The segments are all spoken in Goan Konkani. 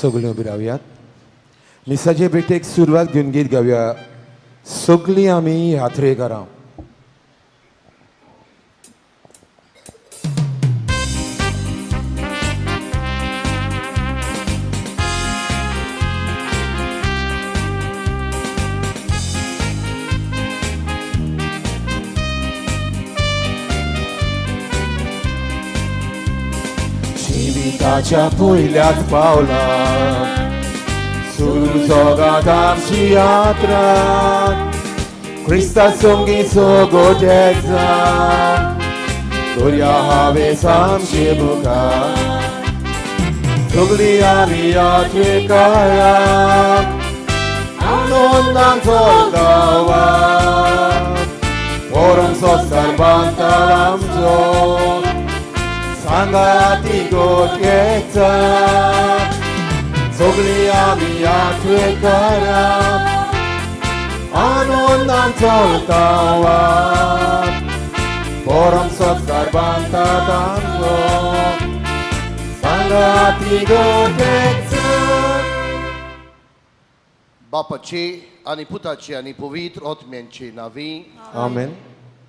सगळीं उबी रावयात. मिसाचे भेटेक सुरवात घेवन गीत गावया, सगळीं आमी यात्रेकरां. जिविताच्या पयल्याच पावलां सुरू जगात आमची यात्रा, क्रिस्ता संगी सोगोट जावन दर्या हावेस आमचे मुखार. सगळीं आमी यात्रेकारां, आनंदान चलता वाट, परम संवसार बांदता आमचो सांगाती गोठयेचा. सगळीं आमी यात्रेकारां, आनंदान चलता वाट, परम संवसार बांदतात आमचो सांगाती गोठयेचा. बापाचे आनी पुताचे आनी पवित्र आत्म्यांचे नांवी, आमेन.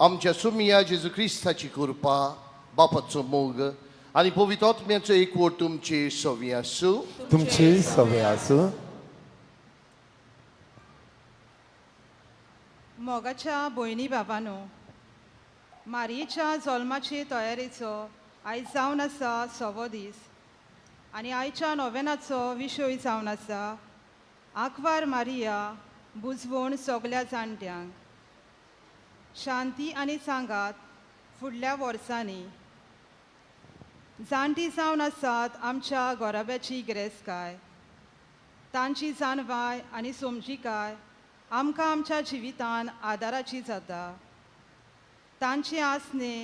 आमच्या सुमिया जेजू क्रिस्ताची कृपा, बापाचो मोग आनी पवित्र आत्म्याचो एकवट तुमचे सवी आसूं. तुमची सवय आसूं. मोगाच्या भयणी बाबानो, मारयेच्या जल्माचे तयारेचो आयज जावन आसा सवो दीस आनी आयच्या नोवेनाचो विशय जावन आसा आंकवार मारिया बुजवण सगल्या जाणट्यांक. शांती आनी सांगात फुडल्या वर्सांनी. जाणटी जावन आसात आमच्या गोराब्याची गिरेस्तकाय, तांची जाणवाय आनी समजिकाय आमकां आमच्या जिवितान आदाराची जाता. तांची आसणे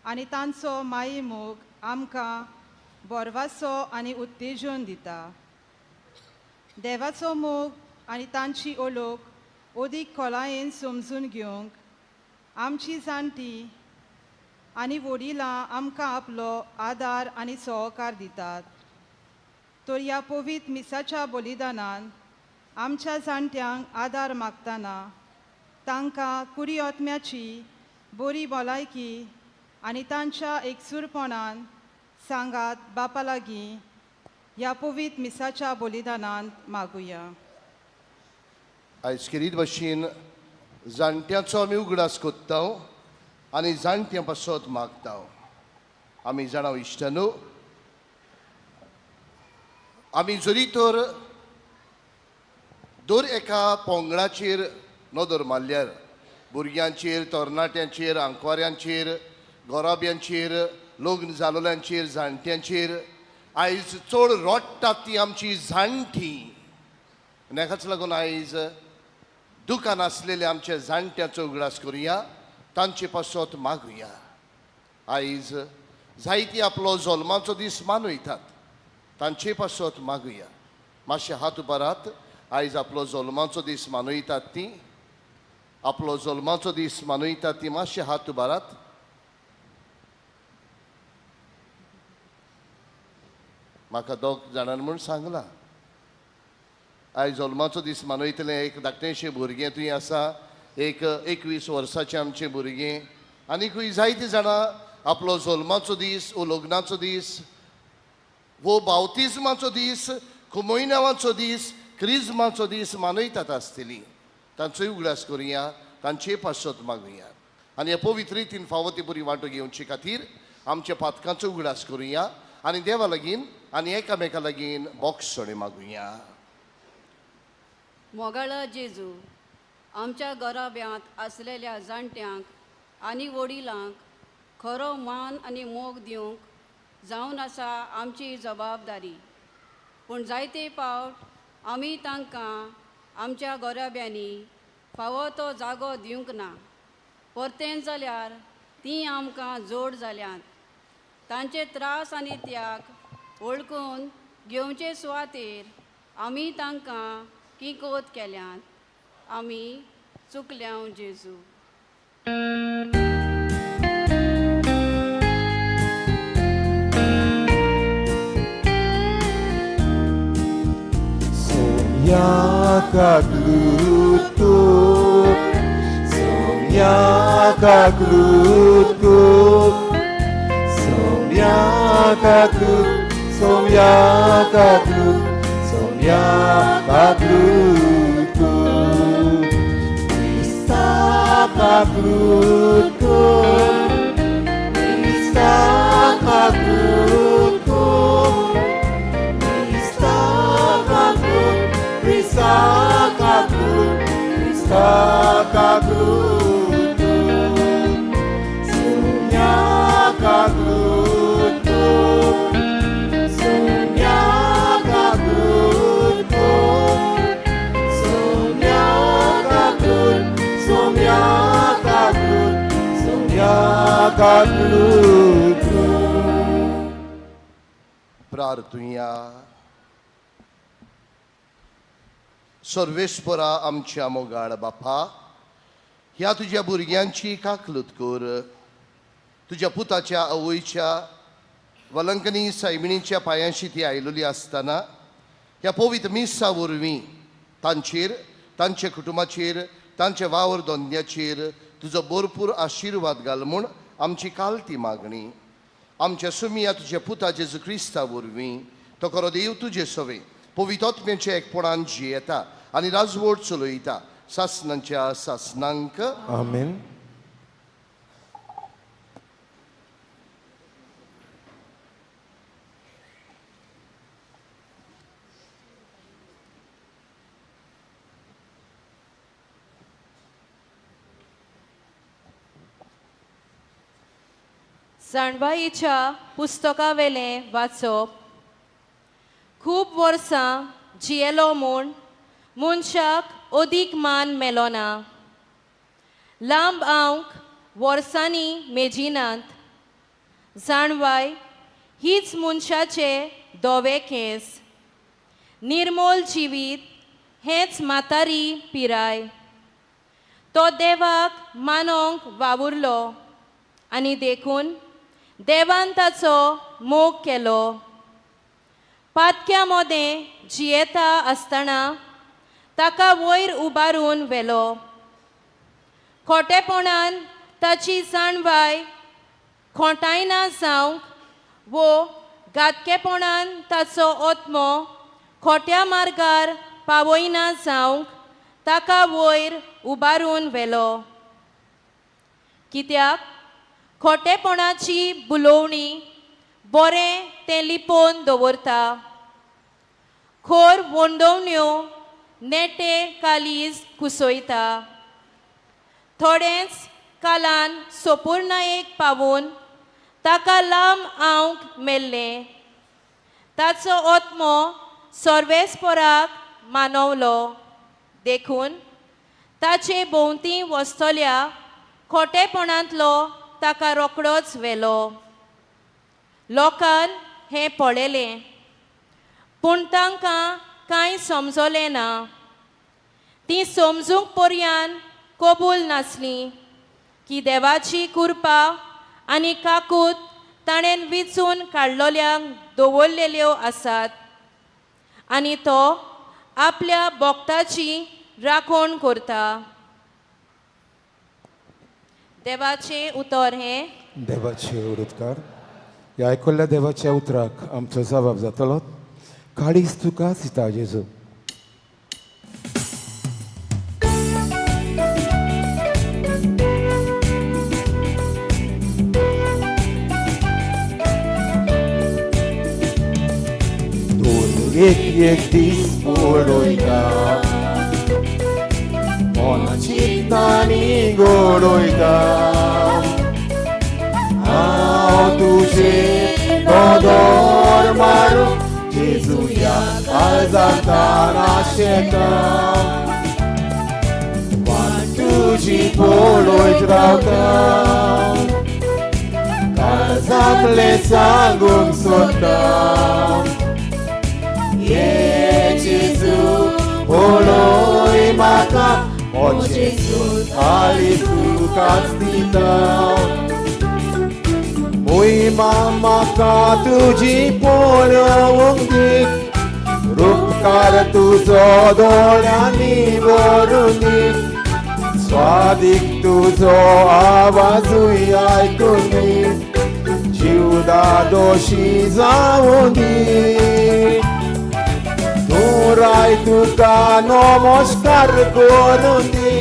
आनी तांचो माये मोग आमकां बोरवासो आनी उत्तेजन दिता. देवाचो मोग आनी तांची ओलोक अदीक खोलायेन समजून घेवंक आमची जाणटी आनी वडिलां आमकां आपलो आदार आनी सहकार दितात. तर ह्या पवित्र मिसाच्या बलिदानान आमच्या जाणट्यांक आदार मागतना तांकां कुरी आत्म्याची बरी भलायकी आनी तांच्या एकसूरपणान सांगात बापा लागीं ह्या पवित्र मिसाच्या बलिदानान मागुया. आयज खेरीत भशेन जाणट्यांचो आमी उगडास कोत्ता आनी जाणट्यां पासत मागता. आमी जाणा इश्टानू, आमी जरी तर दर एका पोंगडाचेर नदर मारल्यार भुरग्यांचेर, तरणाट्यांचेर, आंकवाऱ्यांचेर, गोराब्यांचेर, लग्न जालोल्यांचेर, जाणट्यांचेर आयज चड रडटात ती आमची जाणटी. आनी हाकाच लागून आयज दुकान आसलेले आमच्या जाणट्यांचो उगडास करुया, तांचे पासत मागुया. आयज जायती आपलो जल्माचो दीस मानयतात, तांचे पासत मागुया. मातशे हात उबारात. आयज आपलो जल्माचो दीस मानयतात ती, आपलो जल्माचो दीस मानयतात ती मातशे हात उबारात. म्हाका दोग जाणांनी म्हूण सांगलां, आयज जल्माचो दीस मनयतलें एक धाकटेंशें भुरगें थंय आसा, एक 21 वर्साचें आमचें भुरगें. आनीकूय जायतीं जाणां आपलो जल्माचो दीस वो लग्नाचो दीस वो बावतिज्माचो दीस, कुमोयनावाचो दीस, क्रिज्माचो दीस मनयतात आसतली. तांचोय उगडास करुया, तांचेय पासत मागुया. आनी ह्या पवित्र रितीन फावो ती बरी वांटो घेवचे खातीर आमच्या पातकांचो उगडास करुया आनी देवा लागीं आनी एकामेका लागीं बोगसणे मागुया. मोगाळा जेजू, आमच्या घराब्यांत आसलेल्या जाणट्यांक आनी वडिलांक खरो मान आनी मोग दिवंक जावन आसा आमची जबाबदारी. पूण जायते पावट आमी तांकां आमच्या घराब्यांनी फावो तो जागो दिवंक ना. परतें जाल्यार तीं आमकां जोड जाल्यांत. तांचे त्रास आनी त्याग वळखून घेवचे सुवातेर आमी तांकां किकोत केल्यात. आमी चुकल्याव जेजू. Somyakaklutuk, Somyakaklutuk, Somyakaklut, Somyakaklut, Somyakaklutuk, Isakaklutuk, Isakaklutuk, Isakaklut, Isakaklut, Isakaklutuk, Somyakaklutuk, Somyakaklutuk, Somyakaklut, Somyakaklut, Somyakaklutuk. प्रार्थुया. सर्वेस्परा आमच्या मोगाळ बापा, ह्या तुज्या भुरग्यांची काकलूत कर. तुज्या पुताच्या आवयच्या वलंकनी सायबिणीच्या पांयांशी ती आयलोली आसतना ह्या पवित्र मिसा वरवीं तांचेर, तांच्या कुटुंबाचेर, तांच्या वावर धंद्याचेर तुजो भरपूर आशिर्वाद घाल म्हूण आमची कालती मागणी. आमच्या सुमिया तुज्या पुता जेजू क्रिस्ता वरवीं, तो खरो देव तुजे सवे पवित्र एकपणान जियेता आनी राजवट चलयता सासनांच्या सासनांक. आमेन. जाणवाईच्या पुस्तकावेलें वाचप. खूब वर्सां जियेलो म्हूण मनशाक अदीक मान मेलोना. लांब आंक वर्सांनी मेजिनात. जाणवाय हीच मनशाचे धवे केंस. निर्मोल जिवीत हेंच म्हातारी पिराय. तो देवाक मानोंक वावुरलो आनी देखून देवान ताचो मोग केलो. पातक्या मोदें जियेता आसतना ताका वयर उबारून व्हेलो. खोटेपणान ताची जाणवाय खोंटायना जावंक वो घातकेपणान ताचो आत्मो खोट्या मार्गार पावयना जावंक ताका वयर उबारून व्हेलो. कित्याक खोटेपणाची बुलोवणी बरें तें लिपोवन दवरता. खोर वंडोवण्यो नेटे कालीज कुसयता. थोडेंच कालान सोपूर्णायेक पावून ताका लांब आंवक मेल्लें. ताचो आत्मो सर्वेस्पराक मानवलो. देखून ताचे भोंवती वसतल्या खोटेपणांतलो ताका रोकडोच व्हेलो. लोकान हें पळयलें पूण तांकां कांय समजलें ना. तीं समजूंक पर्यान कबूल नासलीं की देवाची कृपा आनी काकूत ताणें विचून काडलोल्यांक दवरलेल्यो आसात आनी तो आपल्या भक्ताची राखण करता. देवाचें उतर हें. देवाचे उपकार. ह्या आयकल्ल्या देवाच्या उतराक आमचो जबाब जातलो. काळीज तुका दिता जेजू. दोन एक एक दीस पळयता, मन चिंतांनी गोडयता. हांव तुजे नदर मारूं जेजुया काळजांत आशेता. वाट तुजी पळयत रावता, काळजांतलें सांगूंक सोदता. ये जेजू पळय म्हाका, ओ जेजू काळीज तुकाच दिता. मोहिमा म्हाका तुजी पळोवंक दी, रुपकार तुजो दोळ्यांनी भरुनी, स्वादीक तुजो आवाजूय आयकुनी, जिवदा दोशी जावनी। तूं राय तुका नमस्कार करुनी,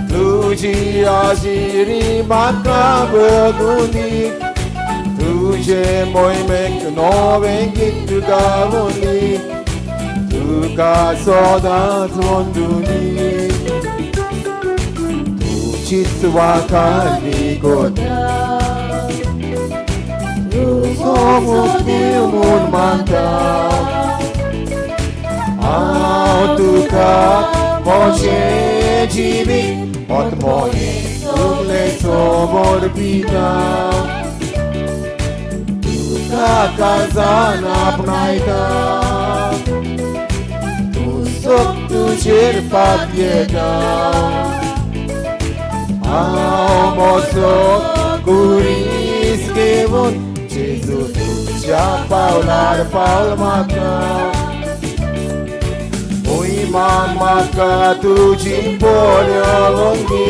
तुजी हाजिरी म्हाका बगुनी, तुजे मोहिमेक नवें गीत गावनी, तुका सदांच वंदुनी। तूं चिंतवा खाली कोता, तुजो मुक्ती म्हूण मानता, हांव तुका म्हजें जिवीत आत्मोहें सगळें समर्पिता, तुका काळजान आपणायता, तूं सग तुजेर पातयेता, हांव म्हजो कुरीस घेवन जेजू तुज्या पावलार पावल म्हाका, मोहिमा म्हाका तुजी पळोवंदी,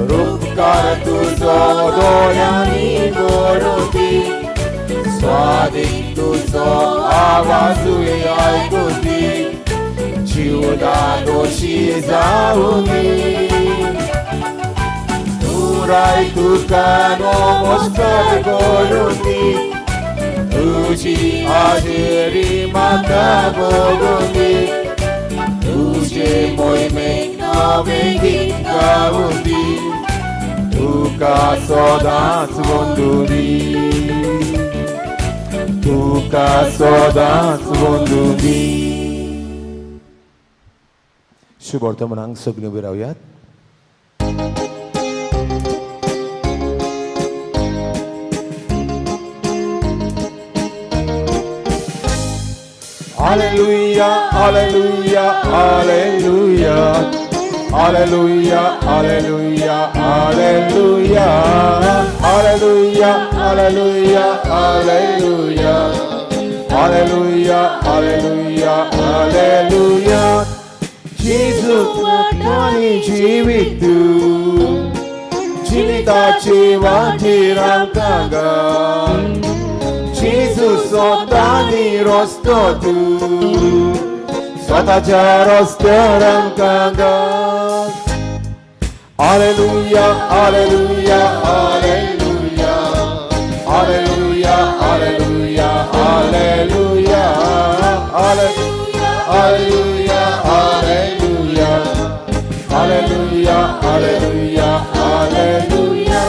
रुपकार तुजो दोळ्यांनी भरुंदी, स्वादीक तुजो आवाजूय आयकुंदी, जिवदा दोशी जावनी। तूं राय तुका नमस्कार करुंदी, तुजी हाजिरी म्हाका भोगुंदी, तुजे मोहिमेक नवें गीत गावुंदी, तुका सदांच वंदुनी, तुका सदांच वंदुनी। शुभ वर्तमानांक सगळीं उबी रावयात। Alleluia, alleluia, alleluia, alleluia, alleluia, alleluia, alleluia, alleluia, alleluia, alleluia, alleluia, alleluia. Gesù ताणी जीवित जिविताची वाटेर आमकां घाल, जेजू स्वतानी रस्तो तूं, स्वताच्या रस्त्यार आमकां घाल। Alleluia, alleluia, alleluia, alleluia, alleluia, alleluia, alleluia, alleluia, alleluia, alleluia, alleluia.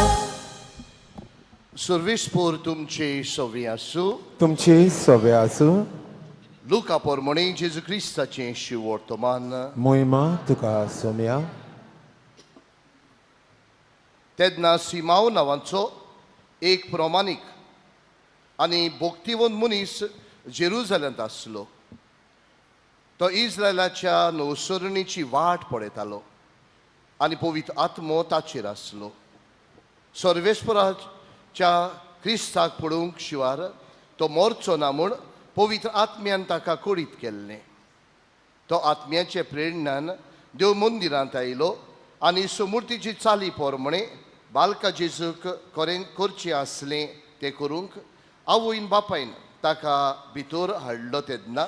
सर्वेस्पोर तुमचे सवे आसूं, तुमचे सवे आसूं। लुका पोरमणे जेजू क्रिस्ताचें शिवर्तमान। मोहिमा तुका सोम्या। तेन्ना सिमांव नांवाचो एक प्रमाणीक आनी भक्तिवंत मनीस जेरुजलेमांत आसलो. तो इस्रायलाच्या नवसरणीची वाट पळयतालो आनी पवित्र आत्मो ताचेर आसलो. सर्वेस्पराच्या क्रिस्ताक पळोवंक शिवार तो मरचो ना म्हूण पवित्र आत्म्यान ताका कळीत केल्लें. तो आत्म्याचे प्रेरणान देव मंदिरांत आयलो आनी सुमूर्तीची चाली पोरमणे बालका जेजूक करचें आसलें तें करूंक आवयन बापायन ताका भितर हाडलो. तेन्ना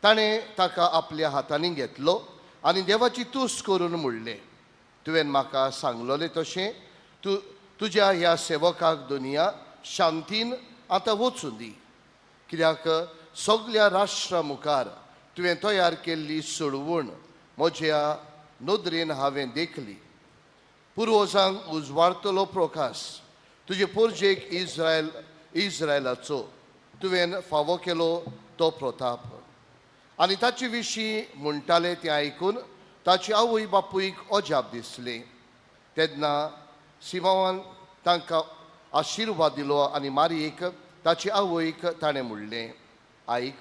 ताणें ताका आपल्या हातांनी घेतलो आनी देवाची तूस करून म्हणलें, तुवें म्हाका सांगलोलें तशें तूं तुज्या ह्या सेवकाक दुनिया शांतीन आतां वचूं दी, कित्याक सगल्या राष्ट्रा मुखार तुवें तयार केल्ली सोडवण म्हज्या नदरेन हांवें देखली. पुर्वजांक उजवाडतलो प्रकाश तुजे पोरजेक इस्रायलाचो तुवें फावो केलो तो प्रताप. आनी ताचे विशीं म्हणटाले तें आयकून ताची आवय बापूयक अजाप दिसलें. तेन्ना सिमांवान तांकां आशिर्वाद दिलो आनी मारयेक ताची आवयक ताणें म्हणलें, आयक,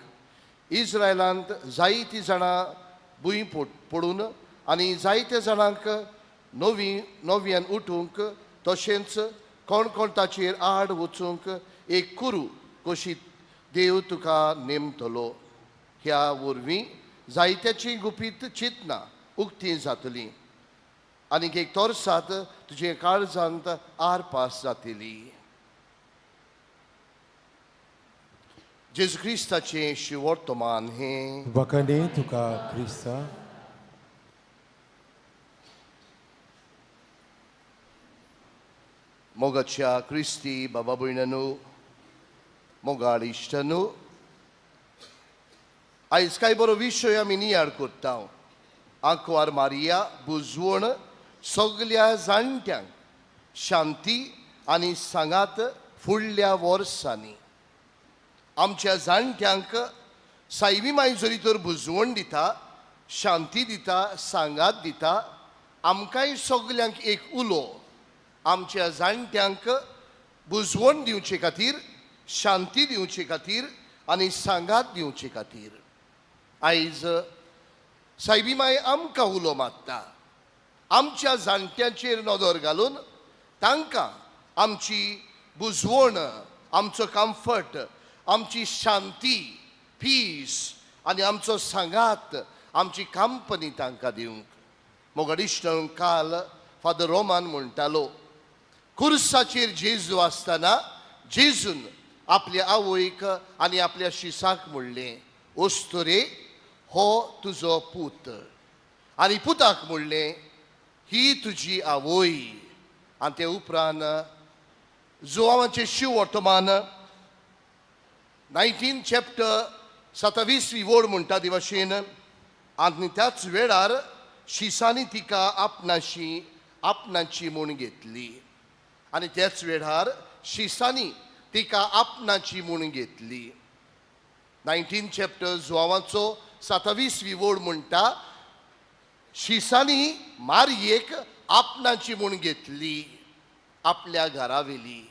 इस्रायलांत जायतीं जाणां भूंय पडून आनी जायत्या जाणांक नव्यान उठूंक तशेंच कोण कोण ताचेर आड वचूंक एक कुरू कशी देव तुका नेमतलो. ह्या वरवीं जायत्याचीं गुपीत चिंतनां उक्तीं जातलीं आनीक एक तोरसात तुजे काळजांत आरपास जातली. जेजू क्रिस्ताचें शिवर्तमान हें. बखाणी तुका क्रिस्ता. मोगाच्या क्रिस्ती बाबा भयणांनो, मोगाळ इश्टांनो, आयज काय बरो विशय आमी नियाळ करता. आंकवार मारिया बुजवण सगल्या जाणट्यांक शांती आनी सांगात फुडल्या वर्सांनी. आमच्या जाणट्यांक सायबी माय जरी तर बुजवण दिता, शांती दिता, सांगात दिता, आमकांय सगल्यांक एक उलो आमच्या जाणट्यांक बुजवण दिवचे खातीर, शांती दिवचे खातीर आनी सांगात दिवचे खातीर. आयज सायबी माय आमकां उलो मारता, आमच्या जाणट्यांचेर नदर घालून तांकां आमची बुजवण, आमचो कम्फर्ट, आमची शांती, पीस आनी आमचो सांगात, आमची कंपनी तांकां दिवंक. मोगाडिश्ट काल फादर रोमान म्हणटालो, कुर्साचेर जेजू आसतना जेजून आपल्या आवयक आनी आपल्या शिसाक म्हणलें, अस्तुरे हो तुजो पूत, आनी पुताक म्हणलें ही तुजी आवय. आनी ते उपरांत जुवांवाचें शिव वर्तमान 19 चॅप्टर 27वी वोड म्हणटा ती भाशेन, आनी त्याच वेळार शिसांनी तिका आपणाशी आपणाची म्हूण घेतली, आनी त्याच वेळार शिसांनी तिका आपणाची म्हूण घेतली. 19 चॅप्टर जुवांवाचो 27वी वोड म्हणटा, शिसांनी मारयेक आपणाची म्हूण घेतली आपल्या घरा व्हेली.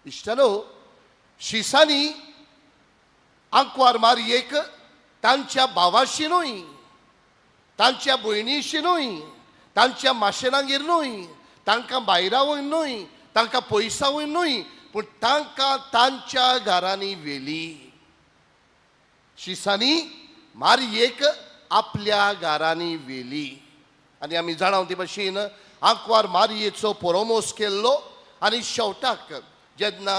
इश्टानो, शिसांनी आंकवार मारयेक तांच्या भावाशी न्हय, तांच्या भयणीशी न्हय, तांच्या माशेनागेर न्हय, तांकां भायरा वयर न्हय, तांकां पयसा वयर न्हय, पूण तांकां तांच्या घरांनी व्हेली. शिसांनी मारयेक आपल्या घरांनी व्हेली. आनी आमी जाणा ते भाशेन आंकवार मारयेचो परोमोस केल्लो. आनी शेवटाक जेन्ना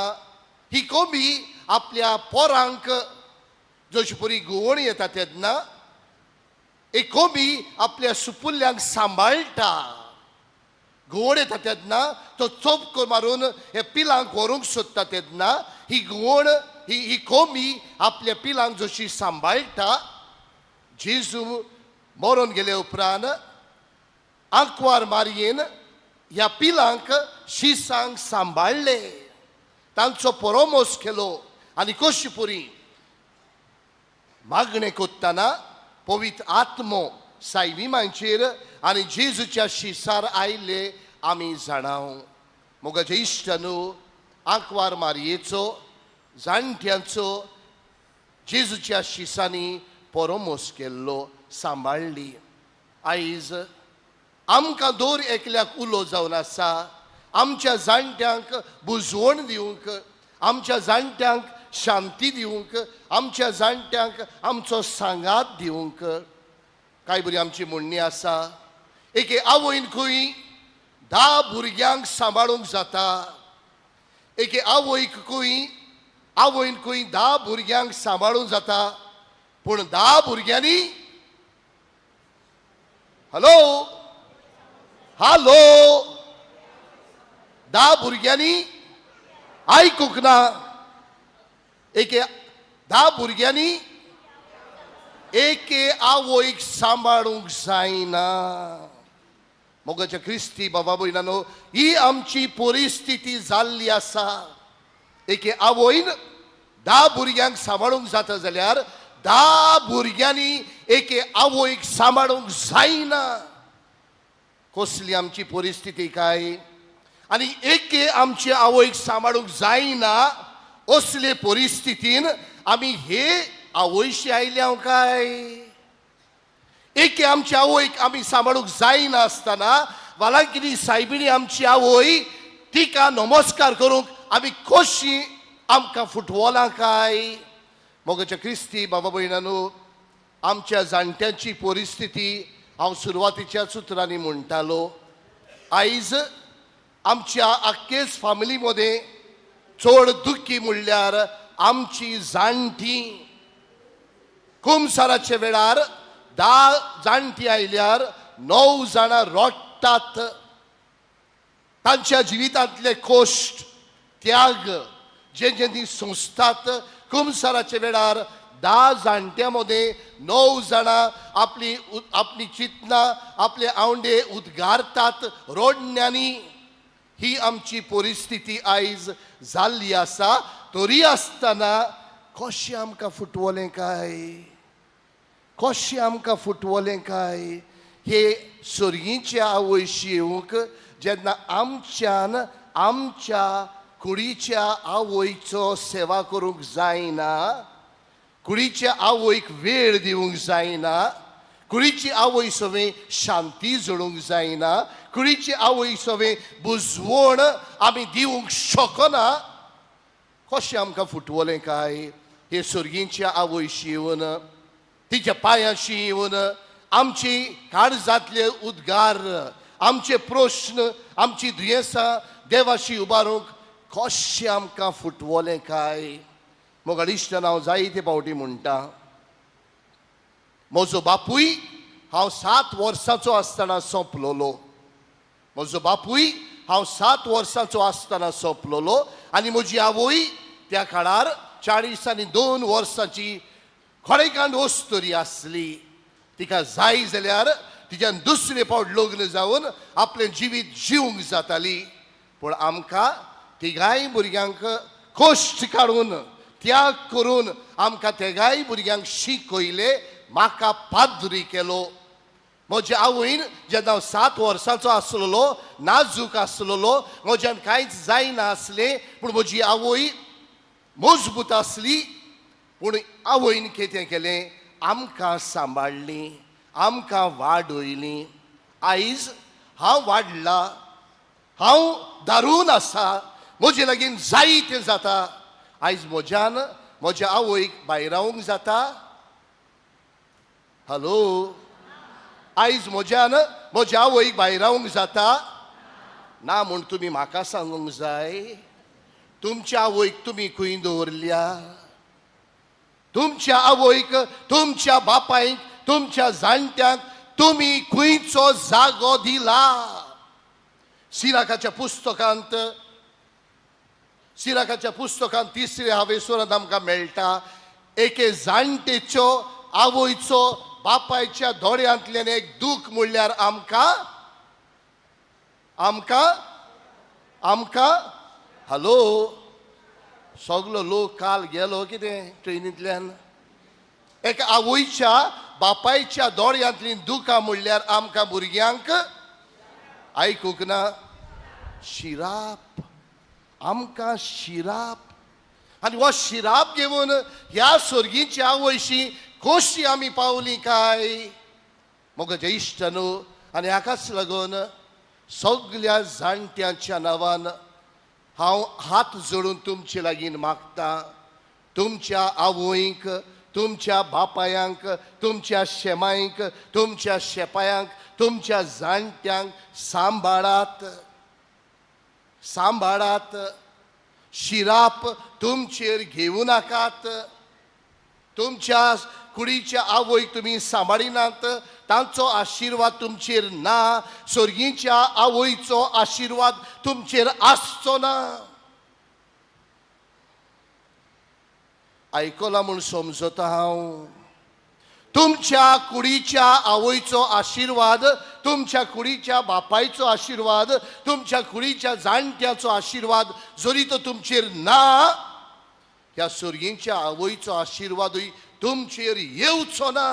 ही कोंबी आपल्या पोरांक जशी परी घुंवण येता तेन्ना एक कोंबी आपल्या सुपुल्ल्यांक सांबाळटा. घुंवण येता तेन्ना तो चोपको मारून हे पिलांक व्हरूंक सोदता तेन्ना ही घुंवण ही कोंबी आपल्या पिलांक जशी सांबाळटा. जेजू मरोन गेले उपरांत आंकवार मारयेन ह्या पिलांक शिसांक सांबाळ्ळे, तांचो परोमोस केलो. आनी कशी पुरी मागणें कोत्ताना पवित्र आत्मो सायबी मांचेर आनी जेजूच्या शिसार आयले आमी जाणाव. मोगाचे इश्ट न्हू, आंकवार मारयेचो जाणट्यांचो जेजूच्या शिसांनी परोमोस केल्लो, सांबाळ्ळी. आयज आमकां दर एकल्याक उलो जावन आसा आमच्या जाणट्यांक बुजवण दिवंक, आमच्या जाणट्यांक शांती दिवंक, आमच्या जाणट्यांक आमचो सांगात दिवंक. कांय बरी आमची म्हणणी आसा, एके आवयन खंय 10 भुरग्यांक सांबाळूंक जाता, एके आवयक खंय आवयन खंय 10 भुरग्यांक सांबाळूंक जाता, पूण 10 भुरग्यांनी हॅलो हॅलो 10 भुरग्यांनी आयकूंक ना. एके 10 भुरग्यांनी एके आवयक सांबाळूंक जायना. मोगाच्या क्रिस्ती बाबा भयणानो, ही आमची परिस्थिती जाल्ली आसा. एके आवयन 10 भुरग्यांक सांबाळूंक जाता जाल्यार 10 भुरग्यांनी एके आवयक सांबाळूंक जायना. कसली आमची परिस्थिती काय? आनी एके आमचे आवयक सांबाळूंक जायना असले परिस्थितीन आमी हे आवयशी आयल्या काय? एके आमचे आवयक आमी सांबाळूंक जायना आसतना वालांकिनी सायबिणी आमची आवय तिका नमस्कार करूंक आमी कशी आमकां फुटवलां काय? मोगाच्या क्रिस्ती बाबा भयणानो, आमच्या जाणट्यांची परिस्थिती हांव सुरवातीच्या सुत्रांनी म्हणटालो. आयज आमच्या आख्खेच फामिली मदें चड दुख्खी म्हणल्यार आमची जाणटी. कुमसाराच्या वेळार 10 जाणटी आयल्यार 9 जाणां रडटात. तांच्या जिवितांतले कश्ट, त्याग जे जे ती सोंसतात. कुमसाराच्या वेळार 10 जाणट्यां मदें 9 जाणां आपली आपली चिंतनां, आपले आवंडे उद्गारतात रडण्यांनी. ही आमची परिस्थिती आयज जाल्ली आसा. तरी आसतना कशें आमकां फुटवलें काय, कशें आमकां फुटवलें काय हे सर्गीचे आवयशी येवंक, जेन्ना आमच्यान आमच्या कुडीच्या आवयचो सेवा करूंक जायना, कुडीच्या आवयक वेळ दिवंक जायना, कुडीची आवय सवें शांती जोडूंक जायना, कुडीची आवय सवें बुजवण आमी दिवंक शकना, कशें आमकां फुटवलें काय हे सर्गींच्या आवयशी येवन, तिच्या पांयाशी येवन आमची काळजांतले उद्गार, आमचे प्रश्न, आमची दुयेंसां देवाशी उबारूंक कशें आमकां फुटवलें काय. मोगाळ इश्टान, हांव जायते फावटी म्हणटा, म्हजो बापूय हांव 7 वर्सांचो आसतना सोंपलोलो. म्हजो बापूय हांव 7 वर्सांचो आसतना सोंपलोलो आनी म्हजी आवय त्या काळार 42 वर्सांची खडेकांड वस्तुरी आसली. तिका जाय जाल्यार तिच्यान दुसरे फावट लग्न जावन आपलें जिवीत जिवंक जाताली. पूण आमकां तिगांय भुरग्यांक कश्ट काडून, त्याग करून आमकां तेगाय भुरग्यांक शिकयले, म्हाका पाद्री केलो. म्हजे आवयन जेन्ना हांव 7 वर्सांचो आसलेलो, नाजूक आसलेलो, म्हज्यान कांयच जायना आसलें, पूण म्हजी आवय मजबूत आसली. पूण आवयन कितें केलें, आमकां सांबाळ्ळी, आमकां वाडयली. आयज हांव वाडला, हांव दारून आसा, म्हजे लागीं जायतें जाता. आयज म्हज्यान म्हज्या आवयक भायरावंक जाता? हॅलो, आयज म्हज्यान म्हज्या आवयक भायरावंक जाता? ना म्हूण तुमी म्हाका सांगूंक जाय. तुमच्या आवयक तुमी खंय दवरल्या? तुमच्या आवयक, तुमच्या बापायक, तुमच्या जाणट्यांक तुमी खंयचो जागो दिला? सिराकाच्या पुस्तकांत, सिराकाच्या पुस्तकांत 3 हावेसरांत आमकां मेळटा, एके जाणटेचो आवयचो बापायच्या दोळ्यांतल्यान एक दूख म्हणल्यार आमकां आमकां आमकां हॅलो, सगलो लोक काल गेलो कितें ट्रेनींतल्यान. एका आवयच्या बापायच्या दोळ्यांतलीं दुकां म्हणल्यार आमकां भुरग्यांक आयकूंक ना. शिराप, आमकां शिराप. आनी हो शिराप घेवन ह्या सर्गीच्या आवयशी कशी आमी पावली काय? म्हज्या इश्ट न्हू, आनी हाकाच लागून सगल्या जाणट्यांच्या नांवान हांव हात जोडून तुमचे लागीं मागता, तुमच्या आवयक, तुमच्या बापायांक, तुमच्या शेमायक, तुमच्या शेपायांक, तुमच्या जाणट्यांक सांबाळात, सांबाळात. शिराप तुमचेर घेवं नाकात. तुमच्या कुडीच्या आवयक तुमी सांबाळिनात, तांचो आशिर्वाद तुमचेर ना. सर्गीच्या आवयचो आशिर्वाद तुमचेर आसचो ना. आयकलां म्हूण समजता हांव. तुमच्या कुडीच्या आवयचो आशिर्वाद, तुमच्या कुडीच्या बापायचो आशिर्वाद, तुमच्या कुडीच्या जाणट्याचो आशिर्वाद जरी तो तुमचेर ना, ह्या सर्गीच्या आवयचो आशिर्वादूय तुमचेर येवचो ना.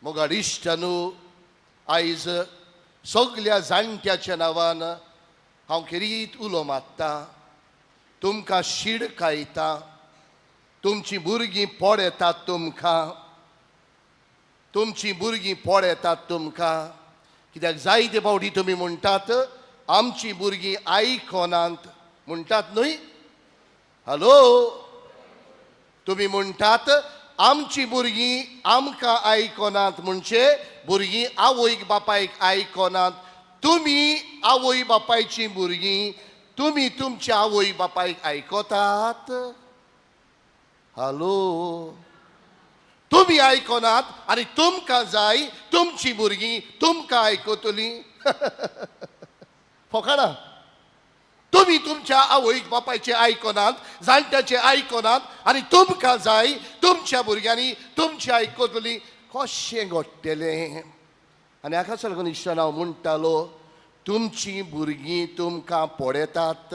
मोगाळ इश्टानू, आयज सगल्या जाणट्याच्या नांवान हांव खेरीत उलो मारता, तुमकां शिडकायता. तुमचीं भुरगीं पळयतात तुमकां, तुमचीं भुरगीं पळयतात तुमकां. कित्याक जायते फावटी तुमी म्हणटात आमचीं भुरगीं आयकनात म्हणटात न्हय? हॅलो, तुमी म्हणटात आमची भुरगीं आमकां आयकनात, म्हणजे भुरगीं आवयक बापायक आयकनात. तुमी आवय बापायची भुरगीं, तुमी तुमच्या आवय बापायक आयकतात? हॅलो, तुमी आयकनात आनी तुमकां जाय तुमची भुरगीं तुमकां आयकतलीं? फकाणां. तुमी तुमच्या आवयक बापायचे आयकनात, जाणट्याचे आयकनात आनी तुमकां जाय तुमच्या भुरग्यांनी तुमचे आयकतलीं. कशें घडटलें? आनी हाकाच लागून इश्टान हांव म्हणटालो, तुमचीं भुरगीं तुमकां पळयतात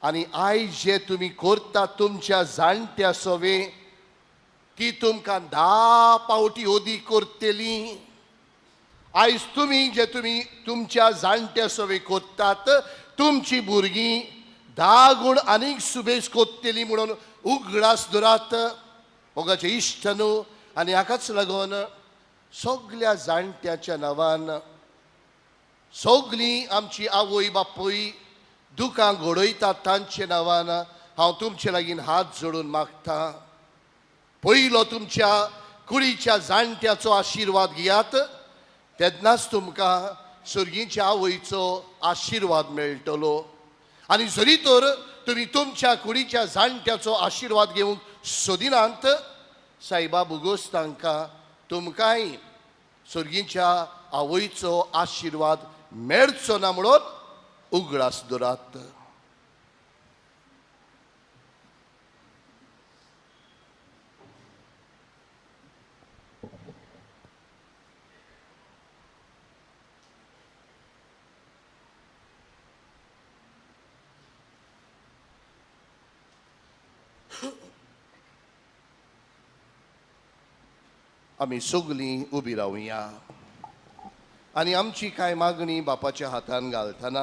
आनी आयज जे तुमी करतात तुमच्या जाणट्या सवे, ती तुमकां 10 पावटी अदीक करतली. आयज तुमी जे तुमी तुमच्या जाणट्या सवे करतात, तुमची भुरगीं 10 गूण आनीक सुबेज करतली म्हणून उगडास धरात मोगाचे इश्ट न्हू. आनी हाकाच लागून सगल्या जाणट्याच्या नांवान सगलीं आमची आवय बापूय दुकां घडयतात तांच्या नांवान हांव तुमचे लागीं हात जोडून मागता, पयलो तुमच्या कुडीच्या जाणट्याचो आशिर्वाद घेयात, तेन्नाच तुमकां सर्गीच्या आवयचो आशिर्वाद मेळटलो. आनी जरी तर तुमी तुमच्या कुडीच्या जाणट्याचो आशिर्वाद घेवंक सोदिनात, सायबा भोगोस तांकां तुमकांय सर्गीच्या आवयचो आशिर्वाद मेळचो ना म्हणून उगडास दवरात. आमी सगलीं उबी रावया आनी आमची कांय मागणी बापाच्या हातान घालतना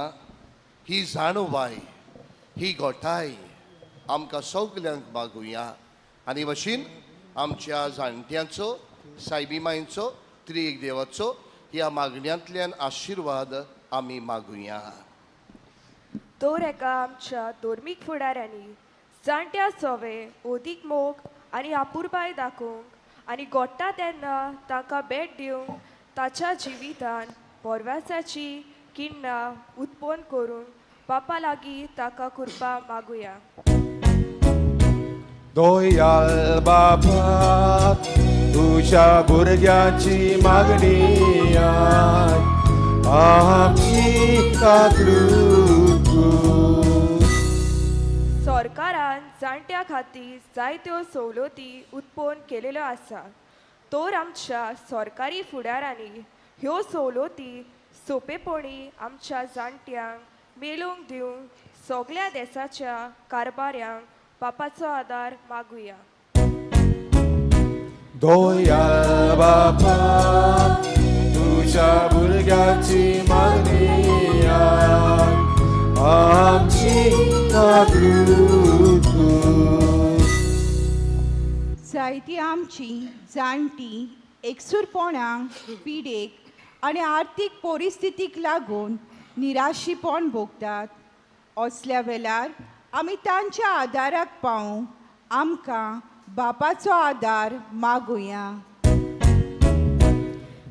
ही जाणवाय, ही गोठाय आमकां सगल्यांक मागुया. आनी भशेन आमच्या जाणट्यांचो, सायबी मांयचो, त्रिएक देवाचो ह्या मागण्यांतल्यान आशिर्वाद आमी मागुया. दर एका आमच्या धर्मीक फुडाऱ्यांनी जाणट्या सोवे अदीक मोग आनी आपुरबाय दाखोवंक आनी गोडटा तेन्ना तांकां भेट दिवंक ताच्या जिवितान पोरवासाची किण्णां उत्पन्न करून बापा लागीं ताका कृपा मागुया. दोयाल बाबा तुज्या भुरग्यांची मागणी आमची काकूत. सरकारान जाणट्या खातीर जायत्यो सवलती उत्पन्न केलेल्यो आसा, तर आमच्या सरकारी फुडारांनी ह्यो सवलती सोंपेपणी आमच्या जाणट्यांक मेळूंक दिवंक सगल्या देसाच्या कारभाऱ्यांक बापाचो आदार मागुया. दोयाल बाबा तुज्या भुरग्यांची मागणी आमची काकूत. जायती आमची जाणटी एकसूरपणाक, पिडेक आनी आर्थीक परिस्थितीक लागून निराशीपण भोगतात. असल्या वेळार आमी तांच्या आदाराक पावूंक आमकां बापाचो आदार मागुया.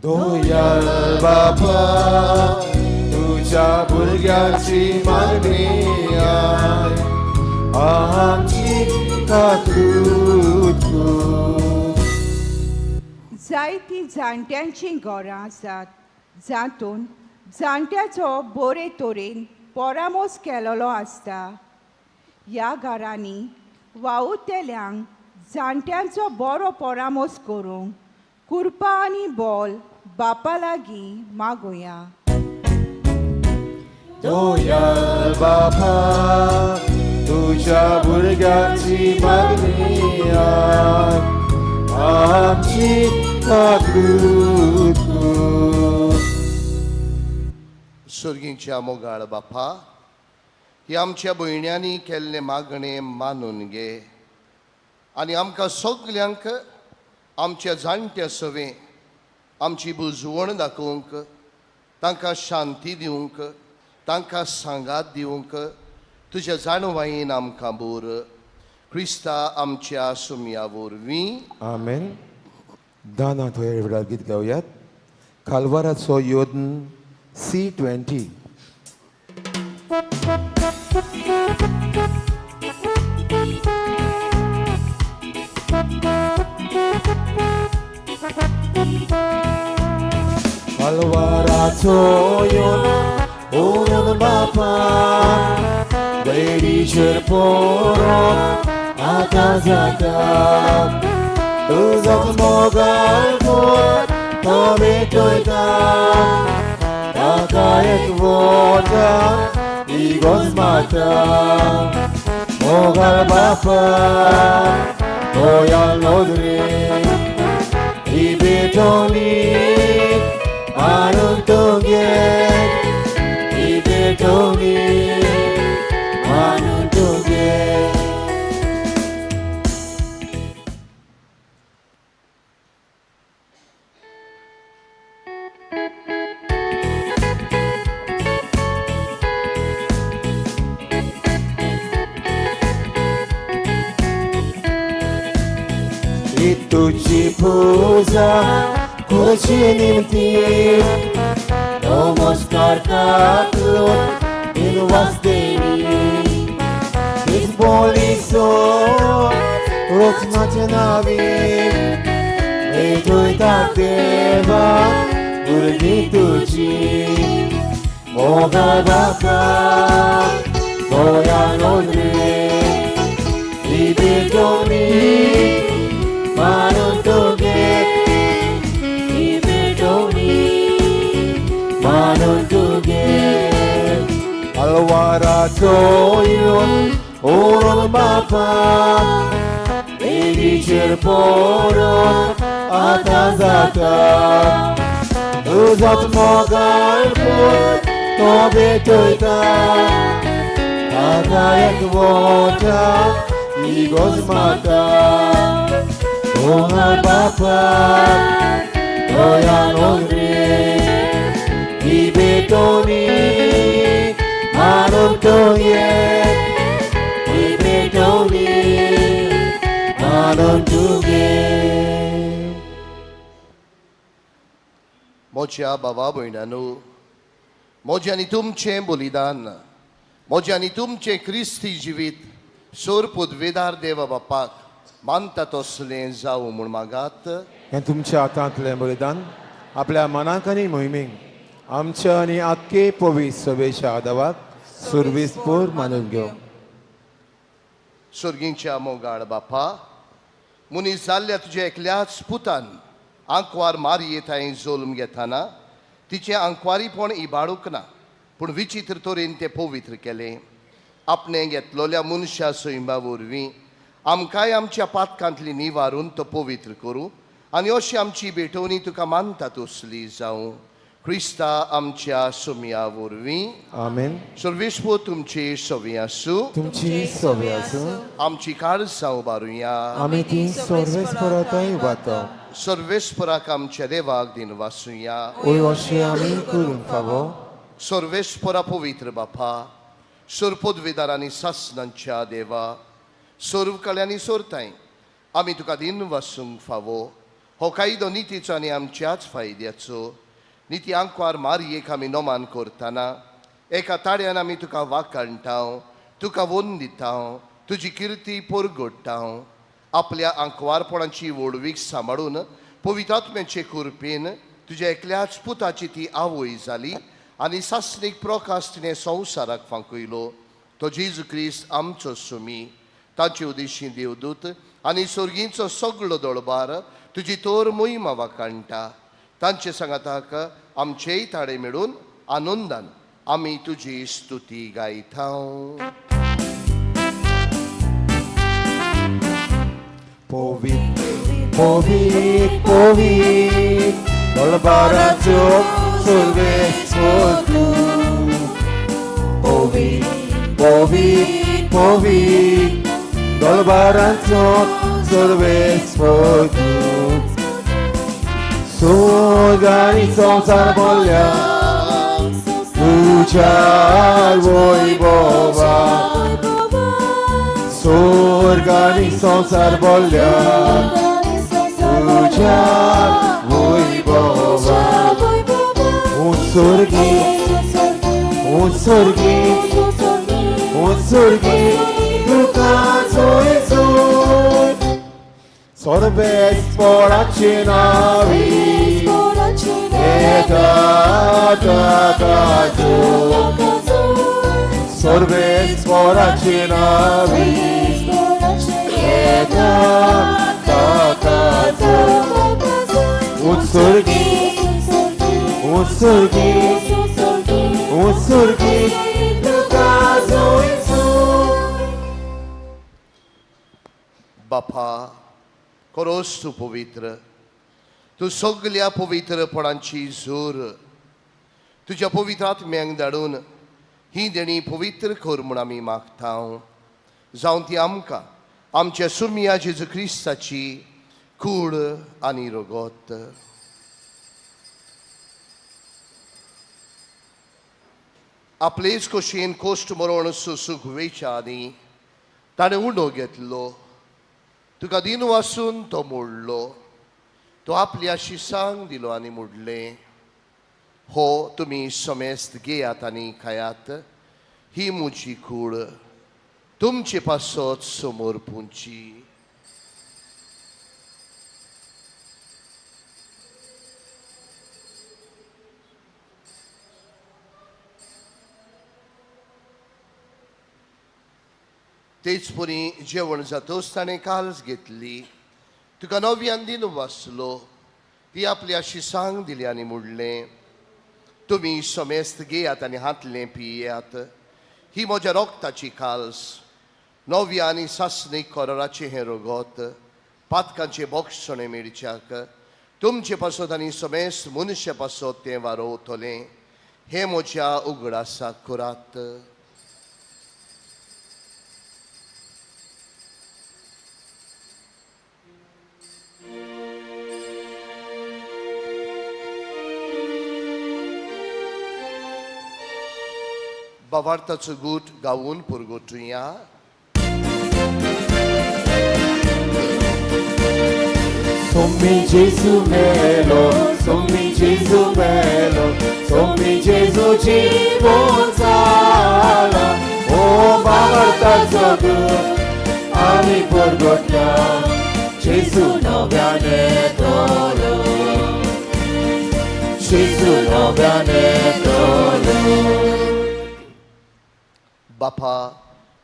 दोयाल बाबा तुज्या भुरग्यांची मागणी आमची काकूत. जायतीं जाणट्यांचीं घरां आसात जातून जाणट्याचो बरे तरेन परामोस केलेलो आसता. ह्या घरांनी वावुरतल्यांक जाणट्यांचो बरो परामोस करूंक कृपा आनी बोल बापा लागीं मागुया. दोयाल बाबा तुज्या भुरग्यांची मागणी आमची काकूत. सर्गीच्या मोगाळ बापा, ही आमच्या भयण्यांनी केल्ले मागणें मानून घे आनी आमकां सगल्यांक आमच्या जाणट्या सवें आमची बुजवण दाखोवंक, तांकां शांती दिवंक, तांकां सांगात दिवंक तुज्या जाणवायेन आमकां बोर. क्रिस्ता आमच्या सुमया वरवीं. आमेन. दाना थंय वेळार गीत गावयात. कालवाराचो योद्न C20. कालवाराचो योद्न ओन बापा देवीचेर पोरोन आतां जाता तुजोच मोगाळ कोण तो भेटयता ताका एक वता इगोज माता मोगाळ बापा तोया नदरे ही भेटवणी मानून तुगेर ही भेटवणी मानून तुगेर. तुझी पूजा करची निमती नमस्कार कातलो दिनवासदेवी बोलिसो रोचनाचे नावी भेटयता देवा भुरगीं तुजी मोगा बापा गोंया नोंदरे ही भेटवणी मानून तुगेर ही भेटवणी मानून तुगेर. अलवाराचो येवन ओरोन बापा देवीचेर पोरोन आतां जाता तुजोच मोगाळ पूत तो भेटयता ताका एक वता इगोज माता मोगाळ बापा तोया नोंदरे ही भेटवणी मानून तुगेर ही भेटवणी मानून तुगेर. म्हज्या भावा भयणांनो, म्हजें आनी तुमचें बलिदान, म्हजें आनी तुमचें क्रिस्ती जिवीत सोर पदवेदार देवा बापाक मानता तसलें जावं म्हूण मागात. हें तुमच्या हातांतलें बलिदान आपल्या मनाक आनी मोहिमेक आमच्या आनी आख्खे पवित्र सभेच्या आदावाक सुरवीसपूर मानून घेवं. सर्गींच्या मोगाळ बापा, मनीस जाल्ल्या तुज्या एकल्याच पुतान आंकवार मारये थंय जल्म घेतना तिचें आंकवारीपण इबाडूंक ना, पूण विचित्र तरेन तें पवित्र केलें. आपणें घेतलोल्या मनशा सैमा वरवीं आमकांय आमच्या पातकांतली निवारून तो पवित्र करूं आनी अशी आमची भेटवणी तुका मानता तसली जावं. क्रिस्ता आमच्या सुमया वरवीं. आमेन. सर्वेस्पर तुमची सवी आसूं. तुमची सवे आसूं. आमची काळजां उबारुया. आमी ती सर्वेस्परांतय वाता. सर्वेस्पराक आमच्या देवाक दिन वासुया. ओय अशें आमी करूंक फावो. सर्वेस्परा पवित्र बापा, सर्पदवेदार आनी सासनांच्या देवा, सर्व कल्यांनी सोरताय आमी तुका दिन वासूंक फावो. हो कायदो नितीचो आनी आमच्याच फायद्याचो. निती आंकवार मारयेक आमी नमान करतना एका ताळ्यान आमी तुका वाखाणटा, तुका वोन दिता, तुजी किर्ती परगडटा. आपल्या आंकवारपणाची व्हडवीक सांबाळून पवित्रात्म्याचे कृपेन तुज्या एकल्याच पुताची ती आवय जाली आनी सासणीक प्रकाश तिणें संवसाराक फांकयलो. तो जेजू क्रिस्त आमचो सुमी. ताचे उदेशी देवदूत आनी सर्गींचो सगळो दळबार तुजी तोर मोहिमा वाखाणटा. तांचे सांगाताक आमचेय ताळे मेळून आनंदान आमी तुजी स्तुती गायता. पवित्र पवित्र पवित्र दळबाराचो सर्वेस्पर तूं. पवित्र पवित्र पवित्र दळबाराचो सर्वेस्पर तूं. स्वर्ग आनी संवसार भरल्या तुज्या वैभवा. सोर्गानी संवसार बोल्ल्या तुज्या वैभवान. उत्सर्गी उत्सर्गी उत्सर्गी तुका जोय सर्वेस्पराचे नावी येता ताका सर्वेस्पराचे नावी येता ताका उत्सर्गी उत्सर्गी उत्सर्गी तुका जोय. बापा खरोच तूं पवित्र, तूं सगल्या पवित्रपणांची जोर. तुज्या पवित्र आत्म्यांक धाडून ही देणी पवित्र कर म्हूण आमी मागता. जावं ती आमकां आमच्या सुमिया जेजू क्रिस्ताची कूड आनी रगत. आपलेच खोशयेन कोश्ट मरण सोसूंक वेच्या आदी ताणें उंडो घेतलो, तुका दिन वासून तो मोडलो, तो आपल्या शिसांक दिलो आनी मोडलें, हो तुमी समेस्त घेयात आनी खायात, ही म्हजी कूड तुमचे पासत समोर पुंची. तेच परी जेवण जातच ताणें काल्स घेतली, तुका नव्यान दिन वाचलो, ती आपल्या शिसांक दिली आनी म्हणलें, तुमी समेस्त घेयात आनी हातलें पियात, ही म्हज्या रोगताची काल्स, नव्या आनी सासणीक कोराचें हें रगत, पातकांचें बोक्षणें मेळच्याक तुमचे पासत आनी समेस्त मनशा पासत तें वारोवतलें, हें म्हज्या उगडासाक करात. बावार्थाचो गूट गावून पुरगोटुया. Sommi Gesù melo, sommi Gesù melo, sommi Gesù जीवन जाला. ओ बावार्थाचो गूट आमी पुरगोटया, जेजू नव्याने तोलो, जेजू नव्याने तोलो. बापा,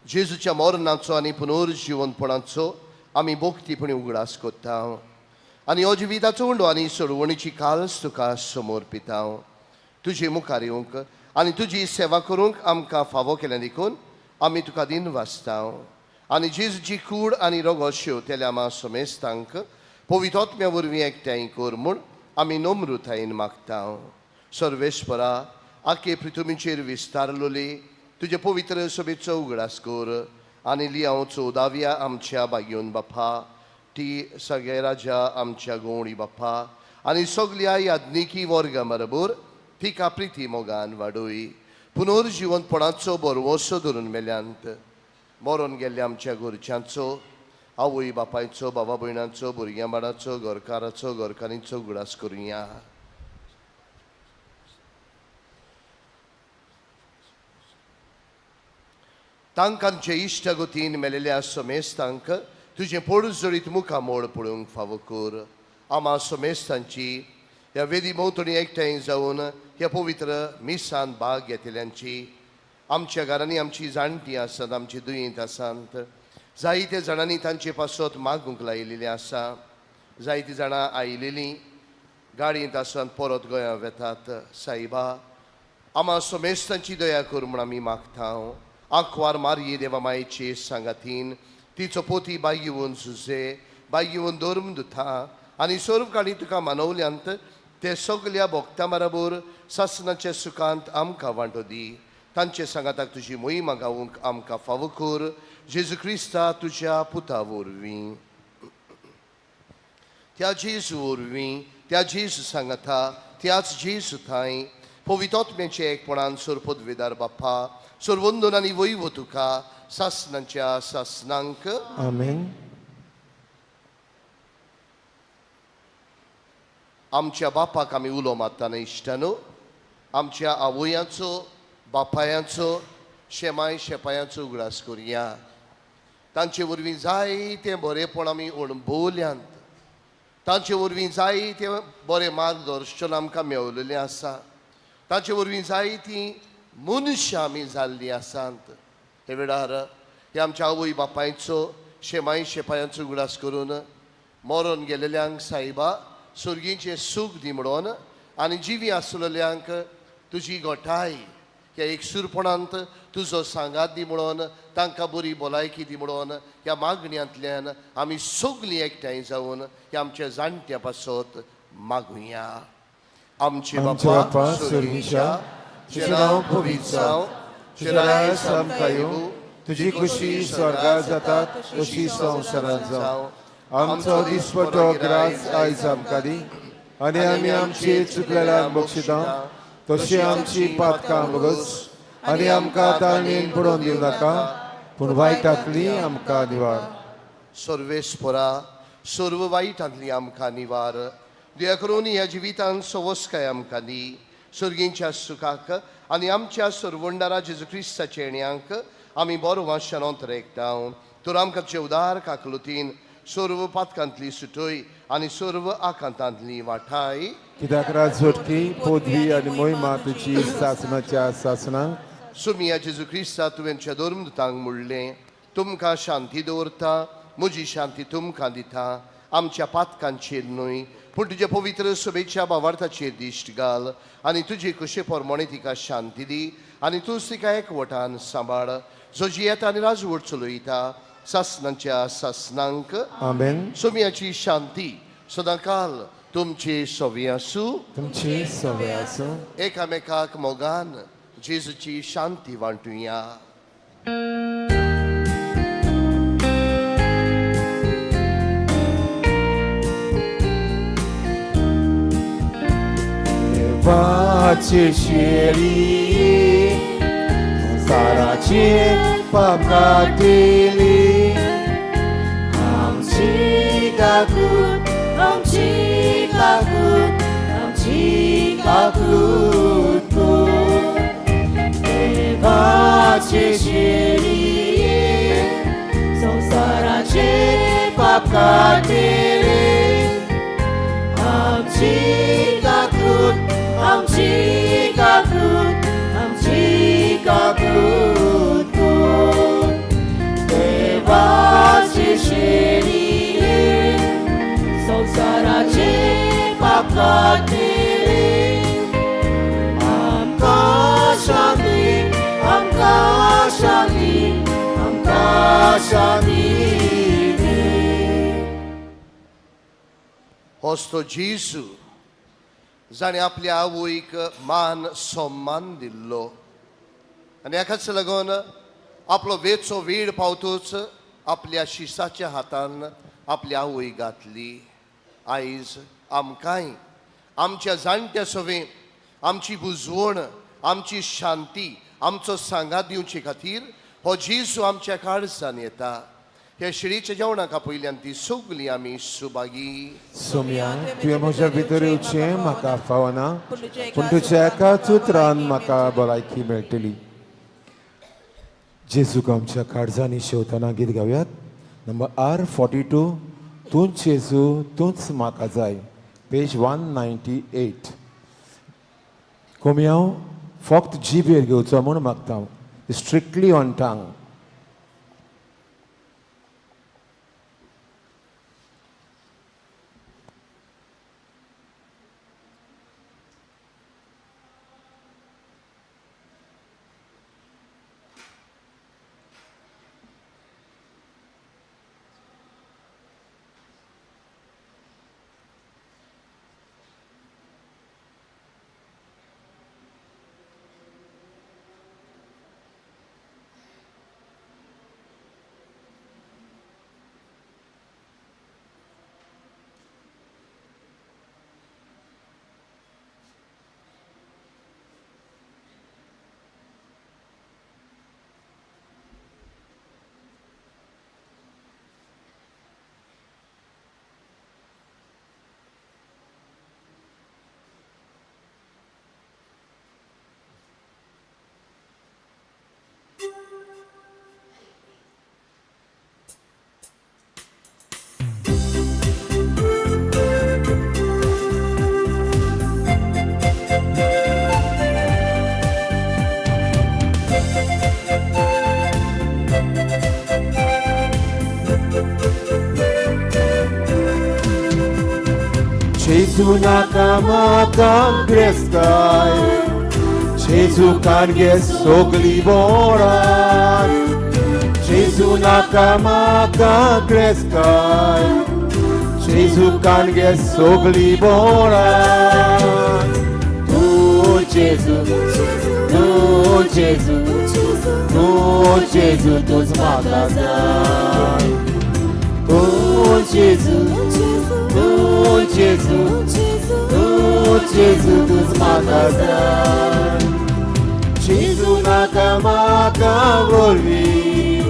जेजूच्या मरणाचो आनी पुनर्जिवनपणाचो आमी भोक्तीपणी उगडास करता आनी हो जिविताचो उंडो आनी सोडवणीची काल्स तुका समोर पिता. तुजे मुखार येवंक आनी तुजी सेवा करूंक आमकां फावो केल्या देखून आमी तुका दिन वाचता आनी जेजूची कूड आनी रोगो शेवतेल्या आमा समेस्तांक पवित्र वरवीं एकठांय कर म्हूण आमी नम्रतायेन मागता. सर्वेस्परा, आखे पृथ्वीचेर विस्तारलोली तुजे पवित्र सभेचो उगडास कर आनी लियांव चवदाव्या आमच्या बागयोन बाप्पा, ती सगळे राजा आमच्या गोवणी बाप्पा आनी सगल्या याज्ञिकी वर्गा बरोबर तिका प्रिती मोगान वाडोय. पुनर्जिवनपणाचो बरवसो धरून मेल्यांत मरोन गेल्ल्या आमच्या घरच्यांचो, आवय बापायचो, बाबा भयणांचो, भुरग्यां बाळाचो, घरकाराचो, घरकारींचो उगडास करुया. तांकांचे इश्टागतीन मेलेल्या समेस्तांक तुजें पोडजडीत मुखामोळ पळोवंक फावो कर. आमा समेस्तांची ह्या वेदी भोंवतणी एकठांय जावन ह्या पवित्र मिसान भाग घेतल्यांची, आमच्या घरांनी आमची जाणटी आसात, आमची दुयेंत आसात, जायते जाणांनी तांचे पासत मागूंक लायिल्लें आसा, जायतीं जाणां आयिल्लीं गाडयेंत आसात परत गोंया वेतात. साईबा, आमा समेस्तांची दया कर म्हूण आमी मागता. आंकवार मारये देवा मायेचे सांगातीन तिचो पोती बाय येवन सुजे, बाय येवन धर्म दुथा आनी सर्व काळी तुका मानवल्यांत ते सगल्या भोक्ता बरोबर सासनाच्या सुखांत आमकां वांटो दी. तांचे सांगाताक तुजी मोहिमा गावूंक आमकां फावो कर, जेजू क्रिस्ता तुज्या पुता वरवीं. त्या जेजू वरवीं, त्या जेजू सांगाता, त्याच जेजू थांय पवित्र आत्म्याचे एकपणान सोर पदवेदार बाप्पा, सर्वंदन आनी वैव तुका सासनांच्या सासनांक. आमेन. आमच्या बापाक आमी उलो मारतना इश्टानो, आमच्या आवयांचो बापायांचो शेमाय शेपायांचो उगडास करुया. तांचे वरवीं जायतें बरेंपण आमी अणभवल्यांत, तांचे वरवीं जायतें बरें मार्गदर्शन आमकां मेवलेलें आसा, तांचे वरवीं जायतीं मनशां आमी जाल्लीं आसात. हे वेळार हे आमच्या आवय बापायचो शेमाय शेपायांचो उगडास करून मरोन गेलेल्यांक सायबा सुर्गीचें सूख दी म्हणून आनी जिवी आसलेल्यांक तुजी गोठाय ह्या एकसूरपणांत तुजो सांगात दी म्हणून, तांकां बरी भलायकी दी म्हणून ह्या मागण्यांतल्यान आमी सगलीं एकठांय जावन ह्या आमच्या जाणट्या पासत मागुया. आमचे बापा सुर्गीच्या, तुजें नांव पवित्र जावं, तुजें राज्य आमकां येवं, तुजी खुशी स्वर्गार जाता तशी संवसारांत जावं. आमचो दिसपटो ग्रास आयज आमकां दी आनी आमी आमची चुकलेल्यांक बक्षिता तशी आमची पातकां बगस आनी आमकां ताळणेन पडोवन दिवं नाका, पूण वायटांतली आमकां निवार. सर्वेस्परा सर्व वायटांतली आमकां निवार. दया करून ह्या जिवितांत सवस्काय आमकां दी, सर्गींच्या सुखाक आनी आमच्या सरवंडारा जेजू क्रिस्ताच्या येण्यांक आमी बरो वांशानोत रेखता. तर आमकां तुजे उदार काकलुतीन सर्व पातकांतली सुटय आनी सर्व आकांतांतली वाठाय. कित्याक राजवटकी पदवी आनी मोहिमा तुजी सासणाच्या सासणांक. सुमिया जेजू क्रिस्ता तुवें धर्मदूतांक म्हणलें, तुमकां शांती दवरता, म्हजी शांती तुमकां दिता, आमच्या पातकांचेर न्हय पूण तुज्या पवित्र सभेच्या भावार्थाचेर दिश्ट घाल आनी तुजे कुशे प्रमाणे तिका शांती दी आनी तूंच तिका एकवटान सांबाळ, जो जियेता आनी राजवट चलयता सासणांच्या सासणांक. आमेन. सोमियाची शांती सदांकाल तुमची सवी आसूं, तुमची सवय आसूं. एकामेकाक मोगान जेजूची शांती वांटुया. देवाची शेळी संवसाराची पाप काडटली, आमची काकूट, आमची काकूट, आमची काकूट कर. देवाची शेळी संवसाराचे पाप काडटली, आमची काकूट, आमची काकूट, आमची काकूट कर. देवाची शेळी संवसाराचे पाप काडटली, आमकां शांती, आमकां शांती, आमकां शांती दी. होच तो जेजू जाणें आपल्या आवयक मान सन्मान दिल्लो आनी हाकाच लागून आपलो वेचो वेळ पावतूच आपल्या शिसाच्या हातान आपली आवय घातली. आयज आमकांय आमच्या जाणट्या सवें आमची बुजवण, आमची शांती, आमचो सांगात दिवचे खातीर हो जेजू आमच्या काळजान येता. ह्या शिळीच्या जेवणाक आपयल्यान ती सगली आमी सुभागी. सोम्या, तुवें म्हज्या भितर येवचें म्हाका फावना, पूण तुज्या एकाच उतरान म्हाका भलायकी मेळटली. जेजूक आमच्या काळजांनी शेवतना गीत गावयात. नंबर R42, तूंच जेजू तूंच म्हाका जाय, पेज 198. कोमयाव फक्त जिबेर घेवचो म्हूण मागता, स्ट्रिक्टली ऑन टांग. जेजू नाका म्हाका ग्रेस्ताय, जेजू कानगे सगली बोराय, जेजू नाका म्हाका ग्रेस्ताय, जेजू कानगे सगली बोराय. तूं जेजू, तूं जेजू, तूं जेजू तूंच म्हाका जाय. तूं जेजू, तूं जेजू, तूं जेजू तूंच म्हाका जाय. जेजू नाका म्हाका वरवीं,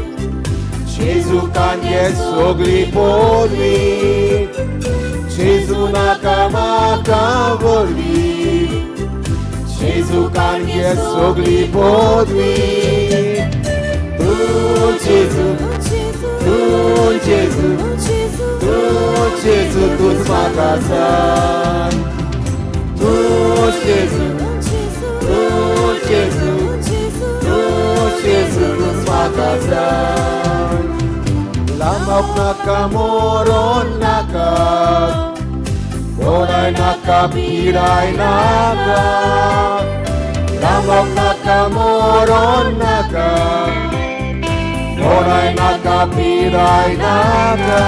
जेजू कानगे सगली पदवी, जेजू नाका म्हाका वरवीं, जेजू कानगे सगली पदवी. तूं जेजू, तूं जेजू, तूं जेजू तूंच म्हाका जाय. तूं जेजू, तूं जेजू, तूं जेजू तूंच म्हाका जाय. लांबप नाका मोरोन नाका, बोराय नाका पिराय नाका, लांबप नाका मोरोन नाका, बोराय नाका पिराय नाका.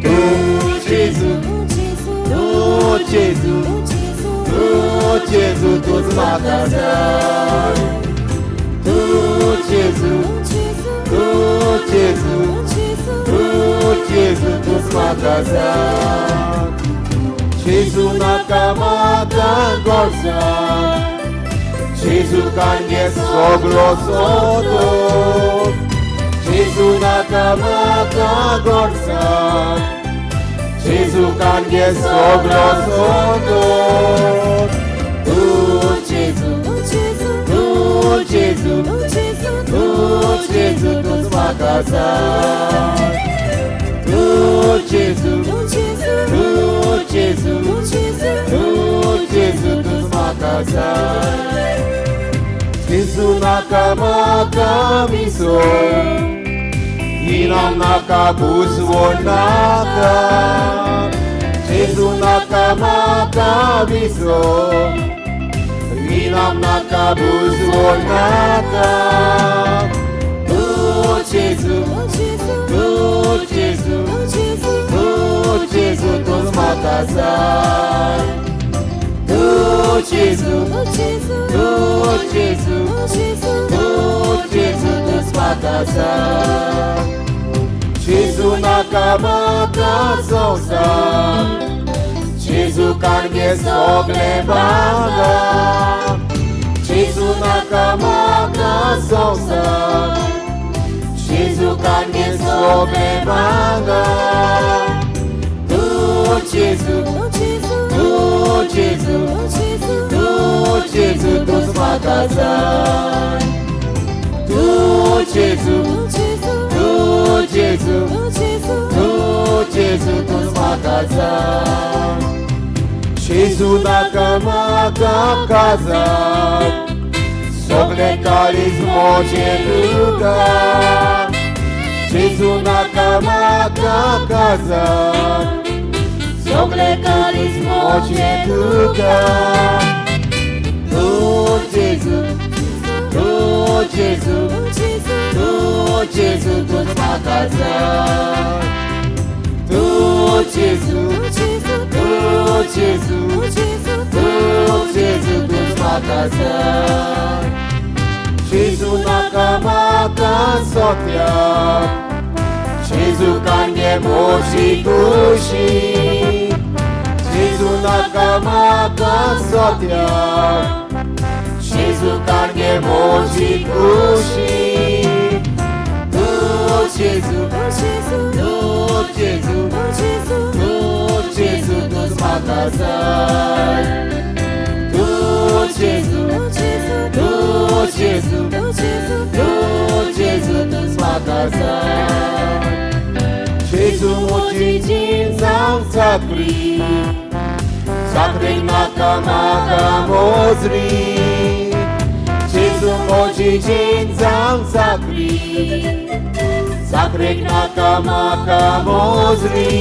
तूं जेजू, तूं जेजू, तूं जेजू तूंच म्हाका जाय. तूं जेजू, तूं जेजू, तूं जेजू तूंच म्हाका जाय. जेजू नाका म्हाका गरजां, जेजू कानगे सगलो सोदो, जेजू नाका म्हाका गरजां, जेजू कानगे सगलो सोदो. तूं जेजू, तूं जेजू, तूं जेजू तूंच म्हाका जाय. तूं जेजू, तूं जेजू, तूं जेजू तूंच म्हाका जाय. जेजू नाका म्हाका मिसो, इनाम नाका बुजवण नाका, जेजू नाका म्हाका मिसो, इनाम नाका बुजवण नाका. तूं जेजू, तूं जेजू, तूं जेजू तूंच म्हाका जाय. तूं जेजू, तूं जेजू, तूं जेजू तूंच म्हाका जाय. जेजू नाका म्हाका संवसार, जेजू कानगे सगले भांगर, जेजू नाका म्हाका संवसार, जेजू कानगे सगले भांगर. तूं जेजू, तूं जेजू, तूं जेजू तूंच म्हाका जाय. तूं जेजू, तूं जेजू, तूं जेजू तूंच म्हाका जाय. जेजू नाका म्हाका काजार, सगलें काळीज म्हजें तुका, जेजू नाका म्हाका काजार, सगलें काळीज म्हजें तुका. तूं जेजू, तूं जेजू, तूं जेजू तूंच म्हाका जाय. तूं जेजू, तूं जेजू, तूं जेजू तूंच म्हाका जाय. जेजू नाका म्हाका सोत्याक, जेजू कानगे म्हजी खुशी, जेजू नाका म्हाका सोत्याक, जेजू कानगे म्हजी खुशी. तूं जेजू, तूं जेजू, तूं जेजू तूंच म्हाका जाय. तूं जेजू, तूं जेजू, तूं जेजू तूंच म्हाका जाय. जेजू म्हजी जीण जावं चाकरी, चाकरेक नाका म्हाका मोजरी, जेजू म्हजी जीण जावं चाकरी, चाकरेक नाका म्हाका मोजरी.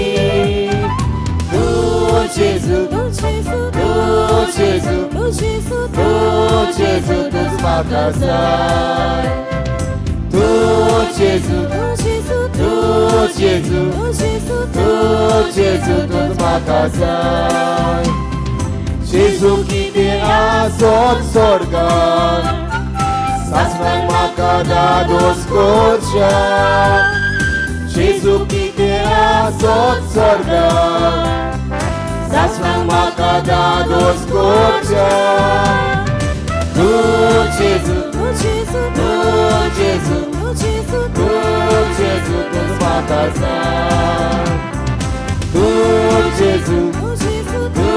तूं तूं जेजू, तूं जेजू, तूं जेजू तूंच म्हाका जाय. तूं जेजू, तूं जेजू, तूं जेजू तूंच म्हाका जाय. जेजू कितें आसत स्वर्गान, सासणाक म्हाका दादोस करच्या. जेजू कितें आसत स्वर्गान, सासणाक म्हाका दादोस करच्या. तूं जेजू, तूं जेजू, तूं जेजू तूंच म्हाका जाय. तूं जेजू, तूं जेजू, तूं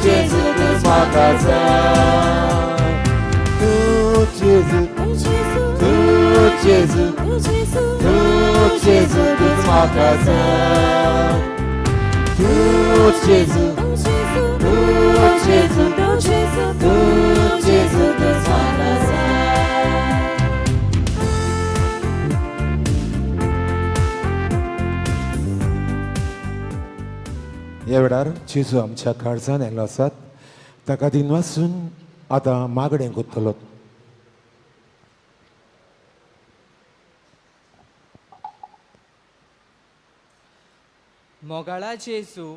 जेजू तूंच म्हाका जाय. तूं जेजू, तूं जेजू, तूं जेजू तूंच म्हाका जाय. तूं जेजू, तूं जेजू, तूं जेजू तूंच म्हाका जाय. ह्या वेळार जेजू आमच्या काळजान आयलो आसात, ताका दिनवासून आतां मागणें करतलो. मोगाळा जेजू,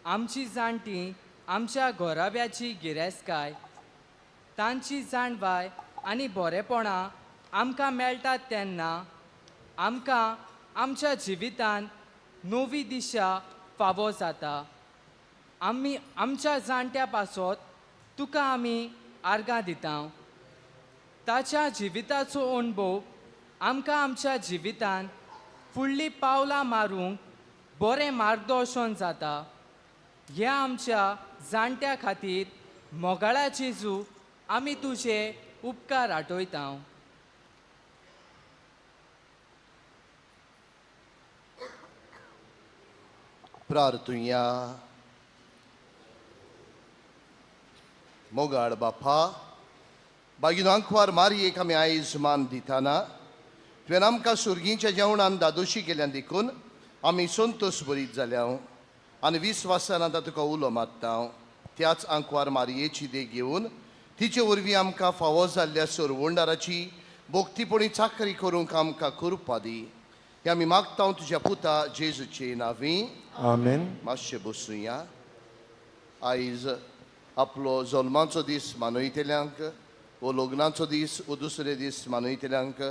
आमची जाणटी आमच्या घोराब्याची गिरेस्तकाय, तांची जाणवाय आनी बरेपणां आमकां मेळटात तेन्ना आमकां आमच्या जिवितान नवी दिशा फावो जाता. आमी आमच्या जाणट्या पासत तुका आमी आर्गां दिता. ताच्या जिविताचो अणभव आमकां आमच्या जिवितान फुडलीं पावलां मारूंक बरें मार्गदर्शन जाता. ह्या आमच्या जाणट्या खातीर मोगाळा जेजू आमी तुजे उपकार आठयता. प्रार्थुया. मोगाळ बापा, बागीन आंकवार मारयेक आमी आयज मान दिताना तुवें आमकां सुर्गींच्या जेवणान दादोशी केल्यान देखून आमी संतोश बरीत जाल्या आनी विस्वासान आतां तुका उलो मारता. त्याच आंकवार मारयेची देख घेवन तिचे वरवीं आमकां फावो जाल्ल्या सरवंडाराची भोक्तीपणी चाकरी करूंक आमकां कृपा दी. हें आमी मागता तुज्या पुता जेजूचे नांवी. आमेन. मातशें बसुया. आयज आपलो जल्माचो दीस मनयतल्यांक वो लग्नाचो दीस वो दुसरे दीस मनयतल्यांक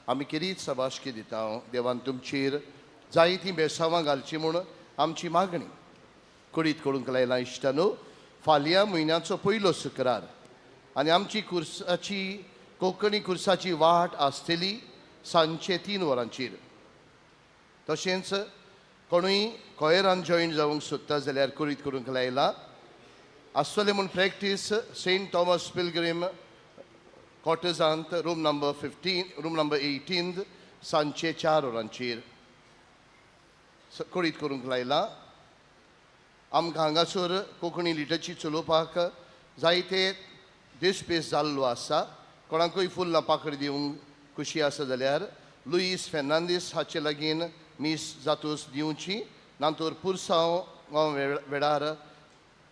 आमी केरीत सभाशकी दिता. देवान तुमचेर जायतीं बेसांवां घालचीं म्हूण आमची मागणी. कळीत करूंक लायलां इश्टानो, फाल्यां म्हयन्याचो पयलो शुक्रार आनी आमची कुर्साची कोंकणी कुर्साची वाट आसतली सांजचे 3 वरांचेर. तशेंच कोणूय कॉयरान जॉयन जावंक सोदता जाल्यार कळीत करूंक लायलां आसतलें म्हूण प्रॅक्टीस सेंट थॉमस पिलग्रीम कॉटर्जांत रूम नंबर 15, रूम नंबर 18 सांजचे 4 वरांचेर. कळीत करूंक लायलां. आमकां हांगासर कोंकणी लिटरची चलोवपाक जायते देशपेस जाल्लो आसा. कोणाकूय फुलां पाकडी दिवंक खुशी आसा जाल्यार लुईस फेर्नांदीस हाचे लागीं मीस जातूस दिवची, नातर पुरसांव वेळार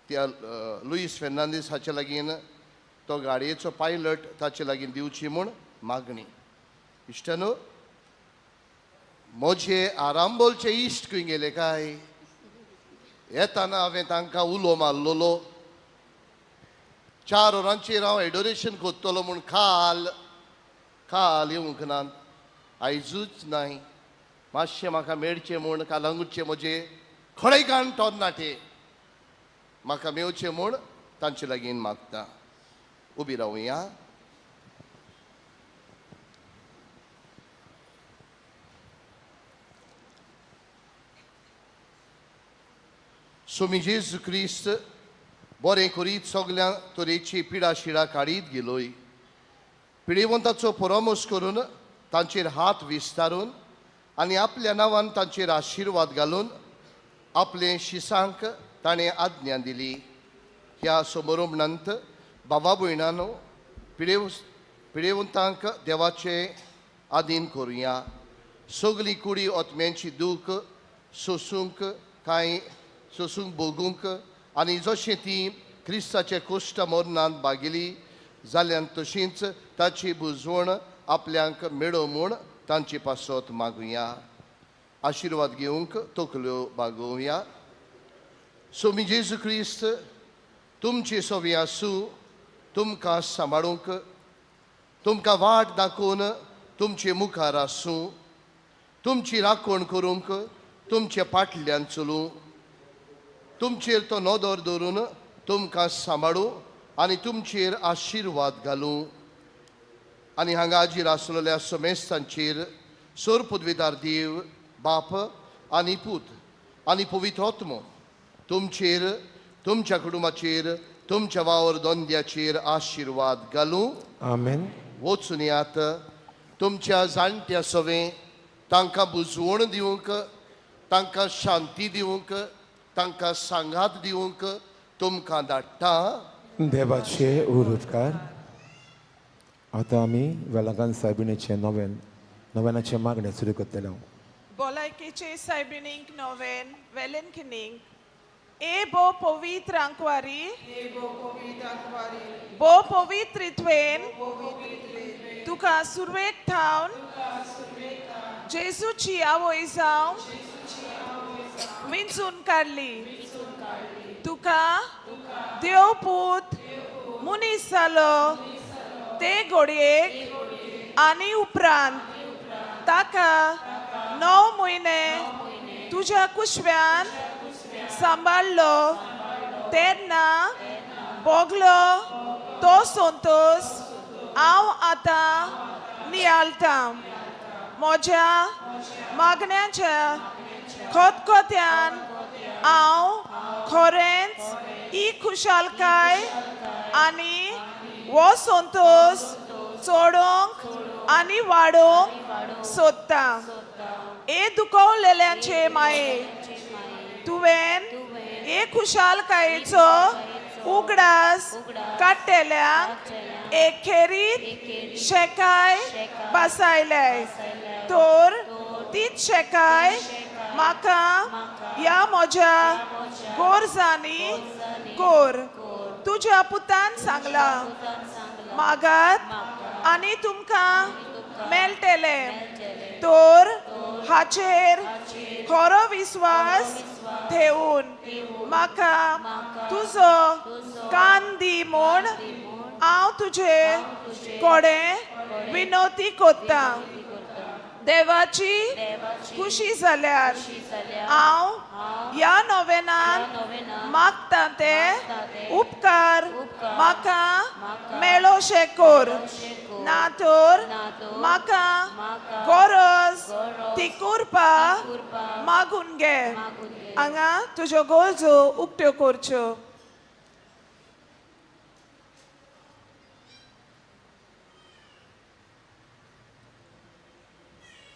त्या लुईस फेर्नांदीस हाचे लागीं तो गाडयेचो पायलट ताचे लागीं दिवची म्हूण मागणी. इश्टानो, म्हजे आरांबोलचे इश्ट खंय गेले काय? येताना हांवें तांकां उलो मारलेलो. 4 वरांचेर हांव एडोरेशन करतलो म्हूण काल काल येवंक ना, आयजूच नाय. मातशें म्हाका मेळचें म्हूण कालांगुटचे म्हजे खडेगांठ तरणाटे म्हाका मेवचें म्हूण तांचे लागीं मागता. उबी रावया. स्वामी जेजू क्रिस्त बरें करीत सगल्या तरेची पिडा शिडा काडीत गेलोय. पिडेवंताचो परामर्श करून तांचेर हात विस्तारून आनी आपल्या नांवान तांचेर आशिर्वाद घालून आपले शिसांक ताणें आज्ञा दिली. ह्या समारंभांत बाबा भयणानो पिडेवंतांक देवाचे आदीन करुया. सगली कुडी ओतम्यांची दूख सोसूंक कांय सोसूंक भोगूंक आनी जशें ती क्रिस्ताचे कुश्ट मरणांत भागिली जाल्यान तशींच ताची बुजवण आपल्यांक मेळो म्हूण तांचे पासत मागुया. आशिर्वाद घेवंक तकल्यो बागोवया. सोमी जेजू क्रिस्त तुमची सोवी आसूं, तुमकां सांबाळूंक, तुमकां वाट दाखोवन तुमचे मुखार आसूं, तुमची राखण करूंक तुमचे फाटल्यान चलूं, तुमचेर तो नदर दवरून तुमकां सांबाळूं आनी तुमचेर आशिर्वाद घालूं. आनी हांगा हाजीर आसलेल्या समेस्तांचेर सोर पदवीदार देव बाप आनी पूत आनी पवित्र आत्मो तुमचेर, तुमच्या कुटुंबाचेर, तुमच्या वावर धंद्याचेर आशिर्वाद घालूं. आमेन. वचून यात तुमच्या जाणट्या सवें तांकां बुजवण दिवंक, तांकां शांती दिवंक, तांकां सांगात दिवंक तुमकां धाडटा. देवाचे उपकार. आतां आमी वेलंगान सायबिणीचें नवेन नव्यानाचें मागणें सुरू करतले. भलायकेचे सायबिणींक नोवेन वेलंकिनींक ए बो पवित्र आंकवारी बो पवित्रित्वेन तुका सुरवेक थावन जेजूची आवय जावं विंचून काडली. तुका देव पूत मनीस जालो ते घडयेक आनी उपरांत ताका 9 म्हयने तुज्या कुशव्यान सांबाळ्ळो तेन्ना भोगलो तो संतोश हांव आतां नियाळटां. म्हज्या मागण्याच्या खतखत्यान हांव खरेंच ही खुशालकाय आनी हो संतोश चडोवंक आनी वाडोवंक सोदता. हे दुखवलेल्यांचे माये तुवें हे खुशालकायेचो उगडास काडटेल्यांक एक खेरीत शेकाय बसायले तर तीच शेकाय म्हाका ह्या म्हज्या गोरजांनी कोर. तुज्या पुतान सांगला मागात आनी तुमकां मेळटले तर हाचेर खरो विस्वास ठेवून म्हाका तुजो कान दी म्हूण हांव तुजे कडेन विनवती करता. देवाची खुशी जाल्यार हांव ह्या नोवेनान मागता ते उपकार म्हाका मेळोशे कर, ना तर म्हाका गरज ती कृपा मागून घे. हांगा तुज्यो गरजो उक्त्यो करच्यो.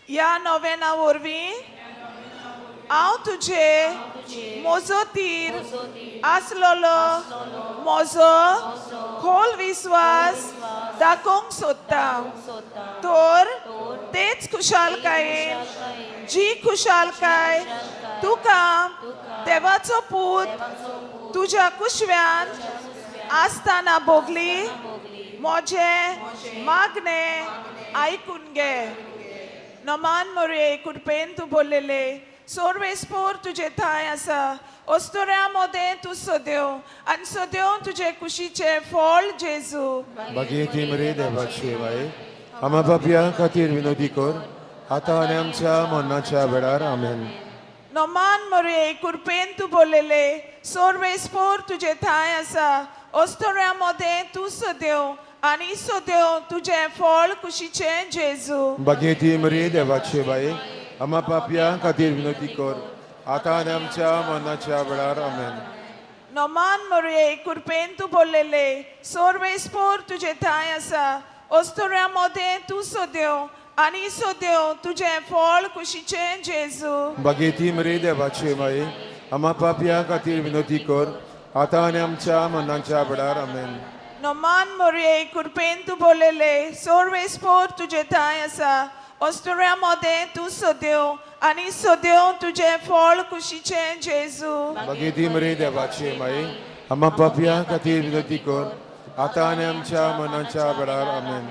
ह्या नोवेना वरवीं हांव तुजे म्हजो तीर आसलेलो म्हजो खोल विस्वास दाखोवंक सोदता तर तेच खुशालकायेन जी खुशालकाय तुका देवाचो पूत तुज्या कुशव्यान आसतना भोगली म्हजें मागणें आयकून घे. नमान मोरये कृपेन तूं बोल्लेले सोरवेस्पोर तुजे थांय आसा ओस्तोऱ्या मोदें तूं सदेव आनी सदेव तुजे कुशीचें फळ जेजू. बागेती मरे देवाची बाये आमा बापया खातीर विनोदी कर आतां आनी आमच्या मरणाच्या वेळार. आमेन. नमान मोरये कृपेन तूं बोल्लेले सोरवेस्पोर तुजे थांय आसा ओस्तोऱ्या मोदें तूं सदेव आनी सदेव तुजें फळ कुशीचें जेजू. बागेती मरे देवाची बाये आमा पापया खातीर विनोदी कर आतां आनी आमच्या मरणाच्या वेळार. आमेन. नमान मोरये कृपेन तूं बोल्लेले सोरवेस्पोर तुजे थांय आसा ओस्तोऱ्या मोदें तूं सदेव आनी सदेव तुजें फळ कुशीचें जेजू. बागेती मरे देवाची बाये आमा पापया खातीर विनोदी कर आतां आनी आमच्या मरणाच्या वेळार. आमेन. नमान मोरये कृपेन तूं बोल्लेले सोरवेस्पोर तुजे थांय आसा ओस्तोऱ्या मोदें तूं सदेव आनी सद्यो तुजें फळ कुशीचें जेजू. भगेती मरे देवाची माई, आम्हा पापयां खातीर विनंती कर, आतां आनी आमच्या मनाच्या वेळार. आमेन.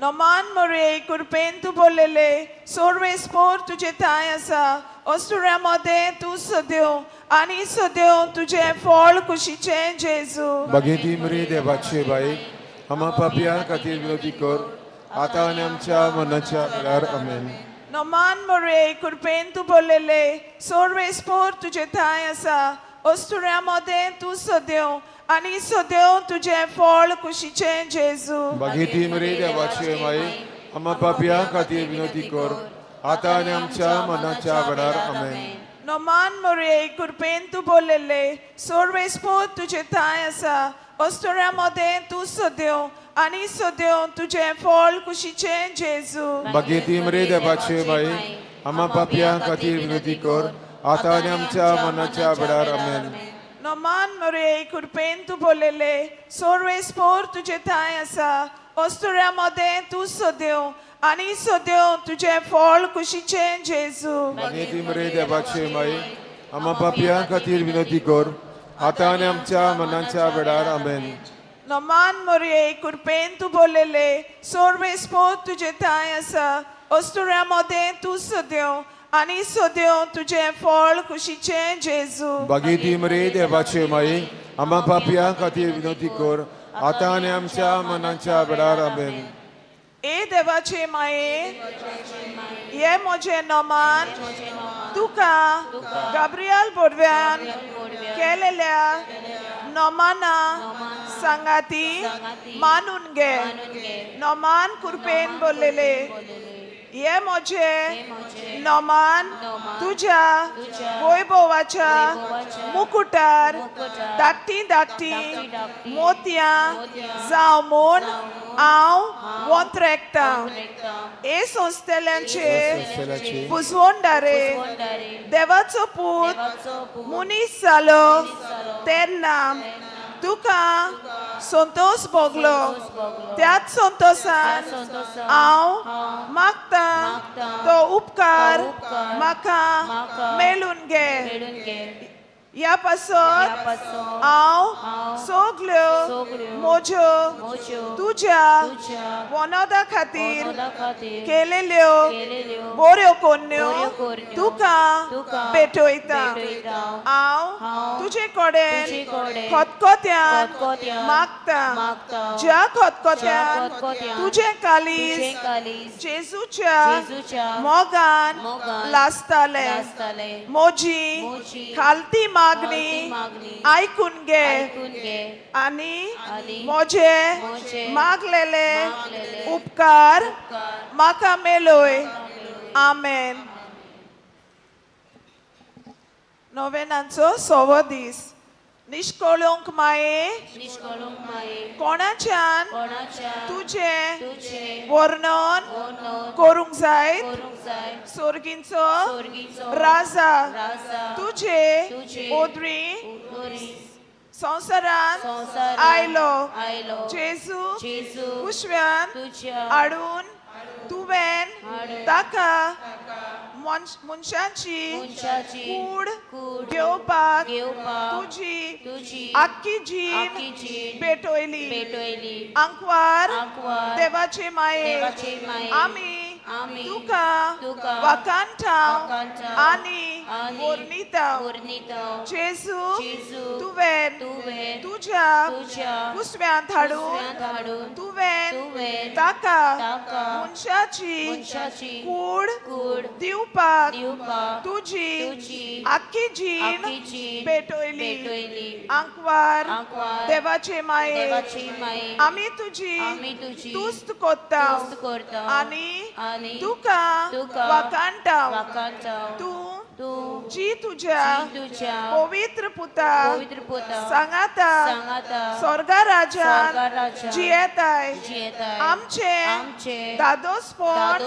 नमान मरे, कृपेन तूं बोललेले, सोर्वेस्पोर तुजे थांय आसा, अस्तुऱ्या मदें तूं सद्यो आनी सद्यो तुजें फळ कुशीचें जेजू. भगेती मरे देवाची बाई, आम्हा पापयां खातीर विनंती कर, आतां आनी आमच्या मनाच्या वेळार. आमेन. नमान मरे, कृपेन तूं बोललेले, सोर्वेस्पोर तुजे थांय आसा, अस्तुऱ्या मदें तूं सद्यो आनी सद्यो तुजें फळ कुशीचें जेजू. भगेती मरे देवाची माई, आम्हा पापयां खातीर विनंती कर, आतां आनी आमच्या मनाच्या वेळार. आमेन. नमान मरे, कृपेन तूं बोललेले, सोर्वेस्पोर तुजे थांय आसा, अस्तुऱ्या मदें तूं सद्यो आनी सद्यो तुजें फळ कुशीचें जेजू. भगेती मरे देवाची माई, आम्हा पापयां खातीर विनंती कर, आतां आनी आमच्या मनाच्या वेळार. आमेन. नमान मरे, कृपेन तूं बोललेले, सोर्वेस्पोर तुजे थांय आसा, अस्तुऱ्या मदें तूं सद्यो आनी सद्यो तुजें फळ कुशीचें जेजू. भगेती मरे देवाची माई, आम्हा पापयां खातीर विनंती कर, आतां आनी आमच्या मनाच्या वेळार. आमेन. नमान मरे, कृपेन तूं बोललेले, सोर्वेस्पोर तुजे थांय आसा, अस्तुऱ्या मदें तूं सद्यो आनी सद्यो तुजें फळ कुशीचें जेजू. भगेती मरे देवाची माई, आम्हा पापयां खातीर विनंती कर, आतां आनी आमच्या मनाच्या वेळार. आमेन. ए देवाचे माये, हे म्हजें नमान तुका गाब्रियल बोडव्यान केलेल्या नमाना सांगाती मानून घे. नमान कृपेन बोललेले, हे म्हजें नमान तुज्या वैभवाच्या मुकुटार धाकटी धाकटी मोतयां जावं म्हूण हांव वोंत्रेकतां. हे संस्थेल्यांचे संस्थेल्याचे पुसवणदारे, देवाचो पूत मनीस जालो तेन्ना तुका संतोष भोगलो, त्याच संतोषान हांव मागता तो उपकार म्हाका मेळून घे. ह्या पासत हांव सगल्यो म्हज्यो तुज्या वनोदा खातीर केलेल्यो बऱ्यो कोन्न्यो तुका भेटयता. हांव तुजे कडेन खतखत्यान मागता, ज्या खतखत्यान तुजें कालीज जेजूच्या मोगान लासतालें, म्हजी खालती मागणी आयकून घे आनी म्हजे मागलेले उपकार म्हाका मेळय. आमेन. नोवेनांचो सवो दीस. निष्कळंक माये, कोणाच्यान तुजें वर्णन करूंक जायत, सोर्गींचो राजा तुजे ओद्री संवसारांत आयलो. जेजू कुशव्यान हाडून तुवें ताका मनशांची कूड घेवपाक तुजी आख्खी जीण भेटयली. आंकवार देवाचे माये, आमी तुका वाखाणटा आनी वर्णिता. जेजू तुवें तुज्या कुसव्यांत हाडून तुवें ताका मनशाची कूड दिवपाक तुजी आख्खी जीण भेटयली. आंकवार देवाचे माये, आमी तुजी तुस्त करता आनी तुका वाखाणटा. तूं जी तुज्या पवित्र पुता सांगाता स्वर्गा राजान जियेताय, आमचें दादोसपण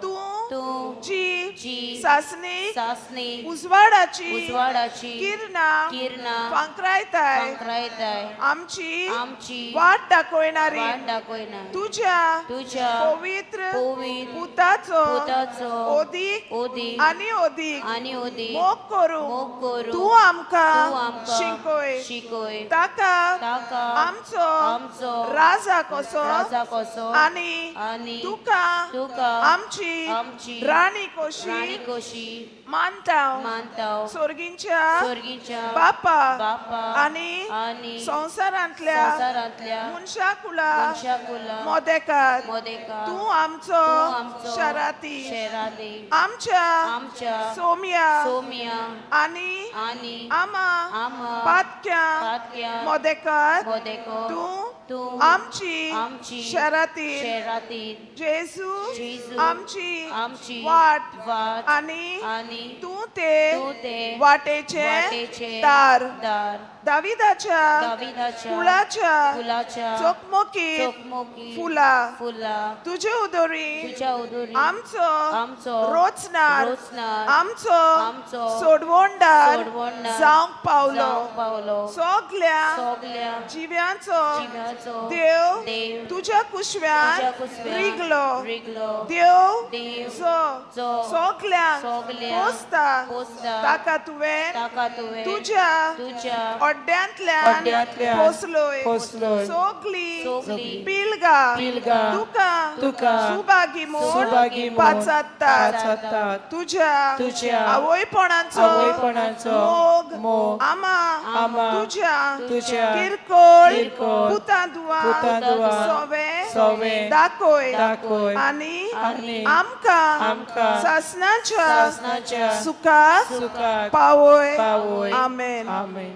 तूं तूं जी जी सासणी सासणी उजवाडाची उजवाडाची किरणां किरणां फांकरायताय फांकरायताय आमची आमची वाट दाखयणारी वाट दाखयना तुझ्या तुझ्या पवित्र पवित्र पुताचो पुताचो ओदीक ओदीक आनी ओदीक आनी ओदीक मोग करूं मोग करूं तूं आमकां तूं आमकां शिकय शिकय ताका ताका आमचो आमचो राजा कसो राजा कसो आनी आनी तुका तुका आमची आमची राणी कशी राणी कशी मानता मानता सोर्गींच्या स्वर्गीच्या बापा बापा आनी आनी संवसारांतल्या संवसारांतल्या मनशाकुला मनशाकुला मोदेकार मोदेकार तूं आमचो तूं आमचो शराती शेरादी आमच्या आमच्या सोम्या सोम्या आनी आनी आमा आमा पातक्या पातक्या मोदेकार मोदेको तूं तूं आमची आमची शराती शेराती जेजू जेजू आमची आमची वाट वाट आनी आनी तूं ते तूं ते वाटेचे वाटेचे दार दार दाविदाच्या दाविदाच्या कुळाच्या कुळाच्या चोखमोकीत चोखमोकी फुलां फुलां तुजे उदोरी तुझ्या उदोरी आमचो आमचो रोचणार रोचणार आमचो आमचो सोडवणदार सोडवणदार जावंक पावलो जावंक पावलो सगल्या सगल्या जिव्यांचो जिव्याचो देव देव तुज्या तुज्या कुशव्यान कुसव्यान रिगलो रिगलो देव देव जो जो सगल्यांक सगल्यांक पोसता पोसता ताका तुवें ताका तुवें तुज्या तुज्या अड्ड्यांतल्यान अड्ड्यांतल्यान पोसलोय पोसलोय. सगली सगली पिलगा पिलगा तुका तुका सुभागी म्हूण सुभागी म्हूण पाचारतात पाचारतात. तुज्या तुज्या आवयपणाचो आवयपणाचो मोग मोग आमा आमा तुज्या तुज्या किरकोळ किरकोळ पुतां दुवां पुतां दुवां सोवे सोवे दाखय दाखय आनी आनी आमकां आमकां सासणाच्या सासणाच्या सुखाक सुखाक पावय पावय. आमेन. आमेन.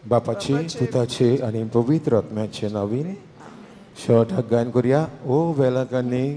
बापाचे पुताचे आनी पवित्र आत्म्याचे नावीन शेवटाक गायन करुया. ओ वेलाकान्नी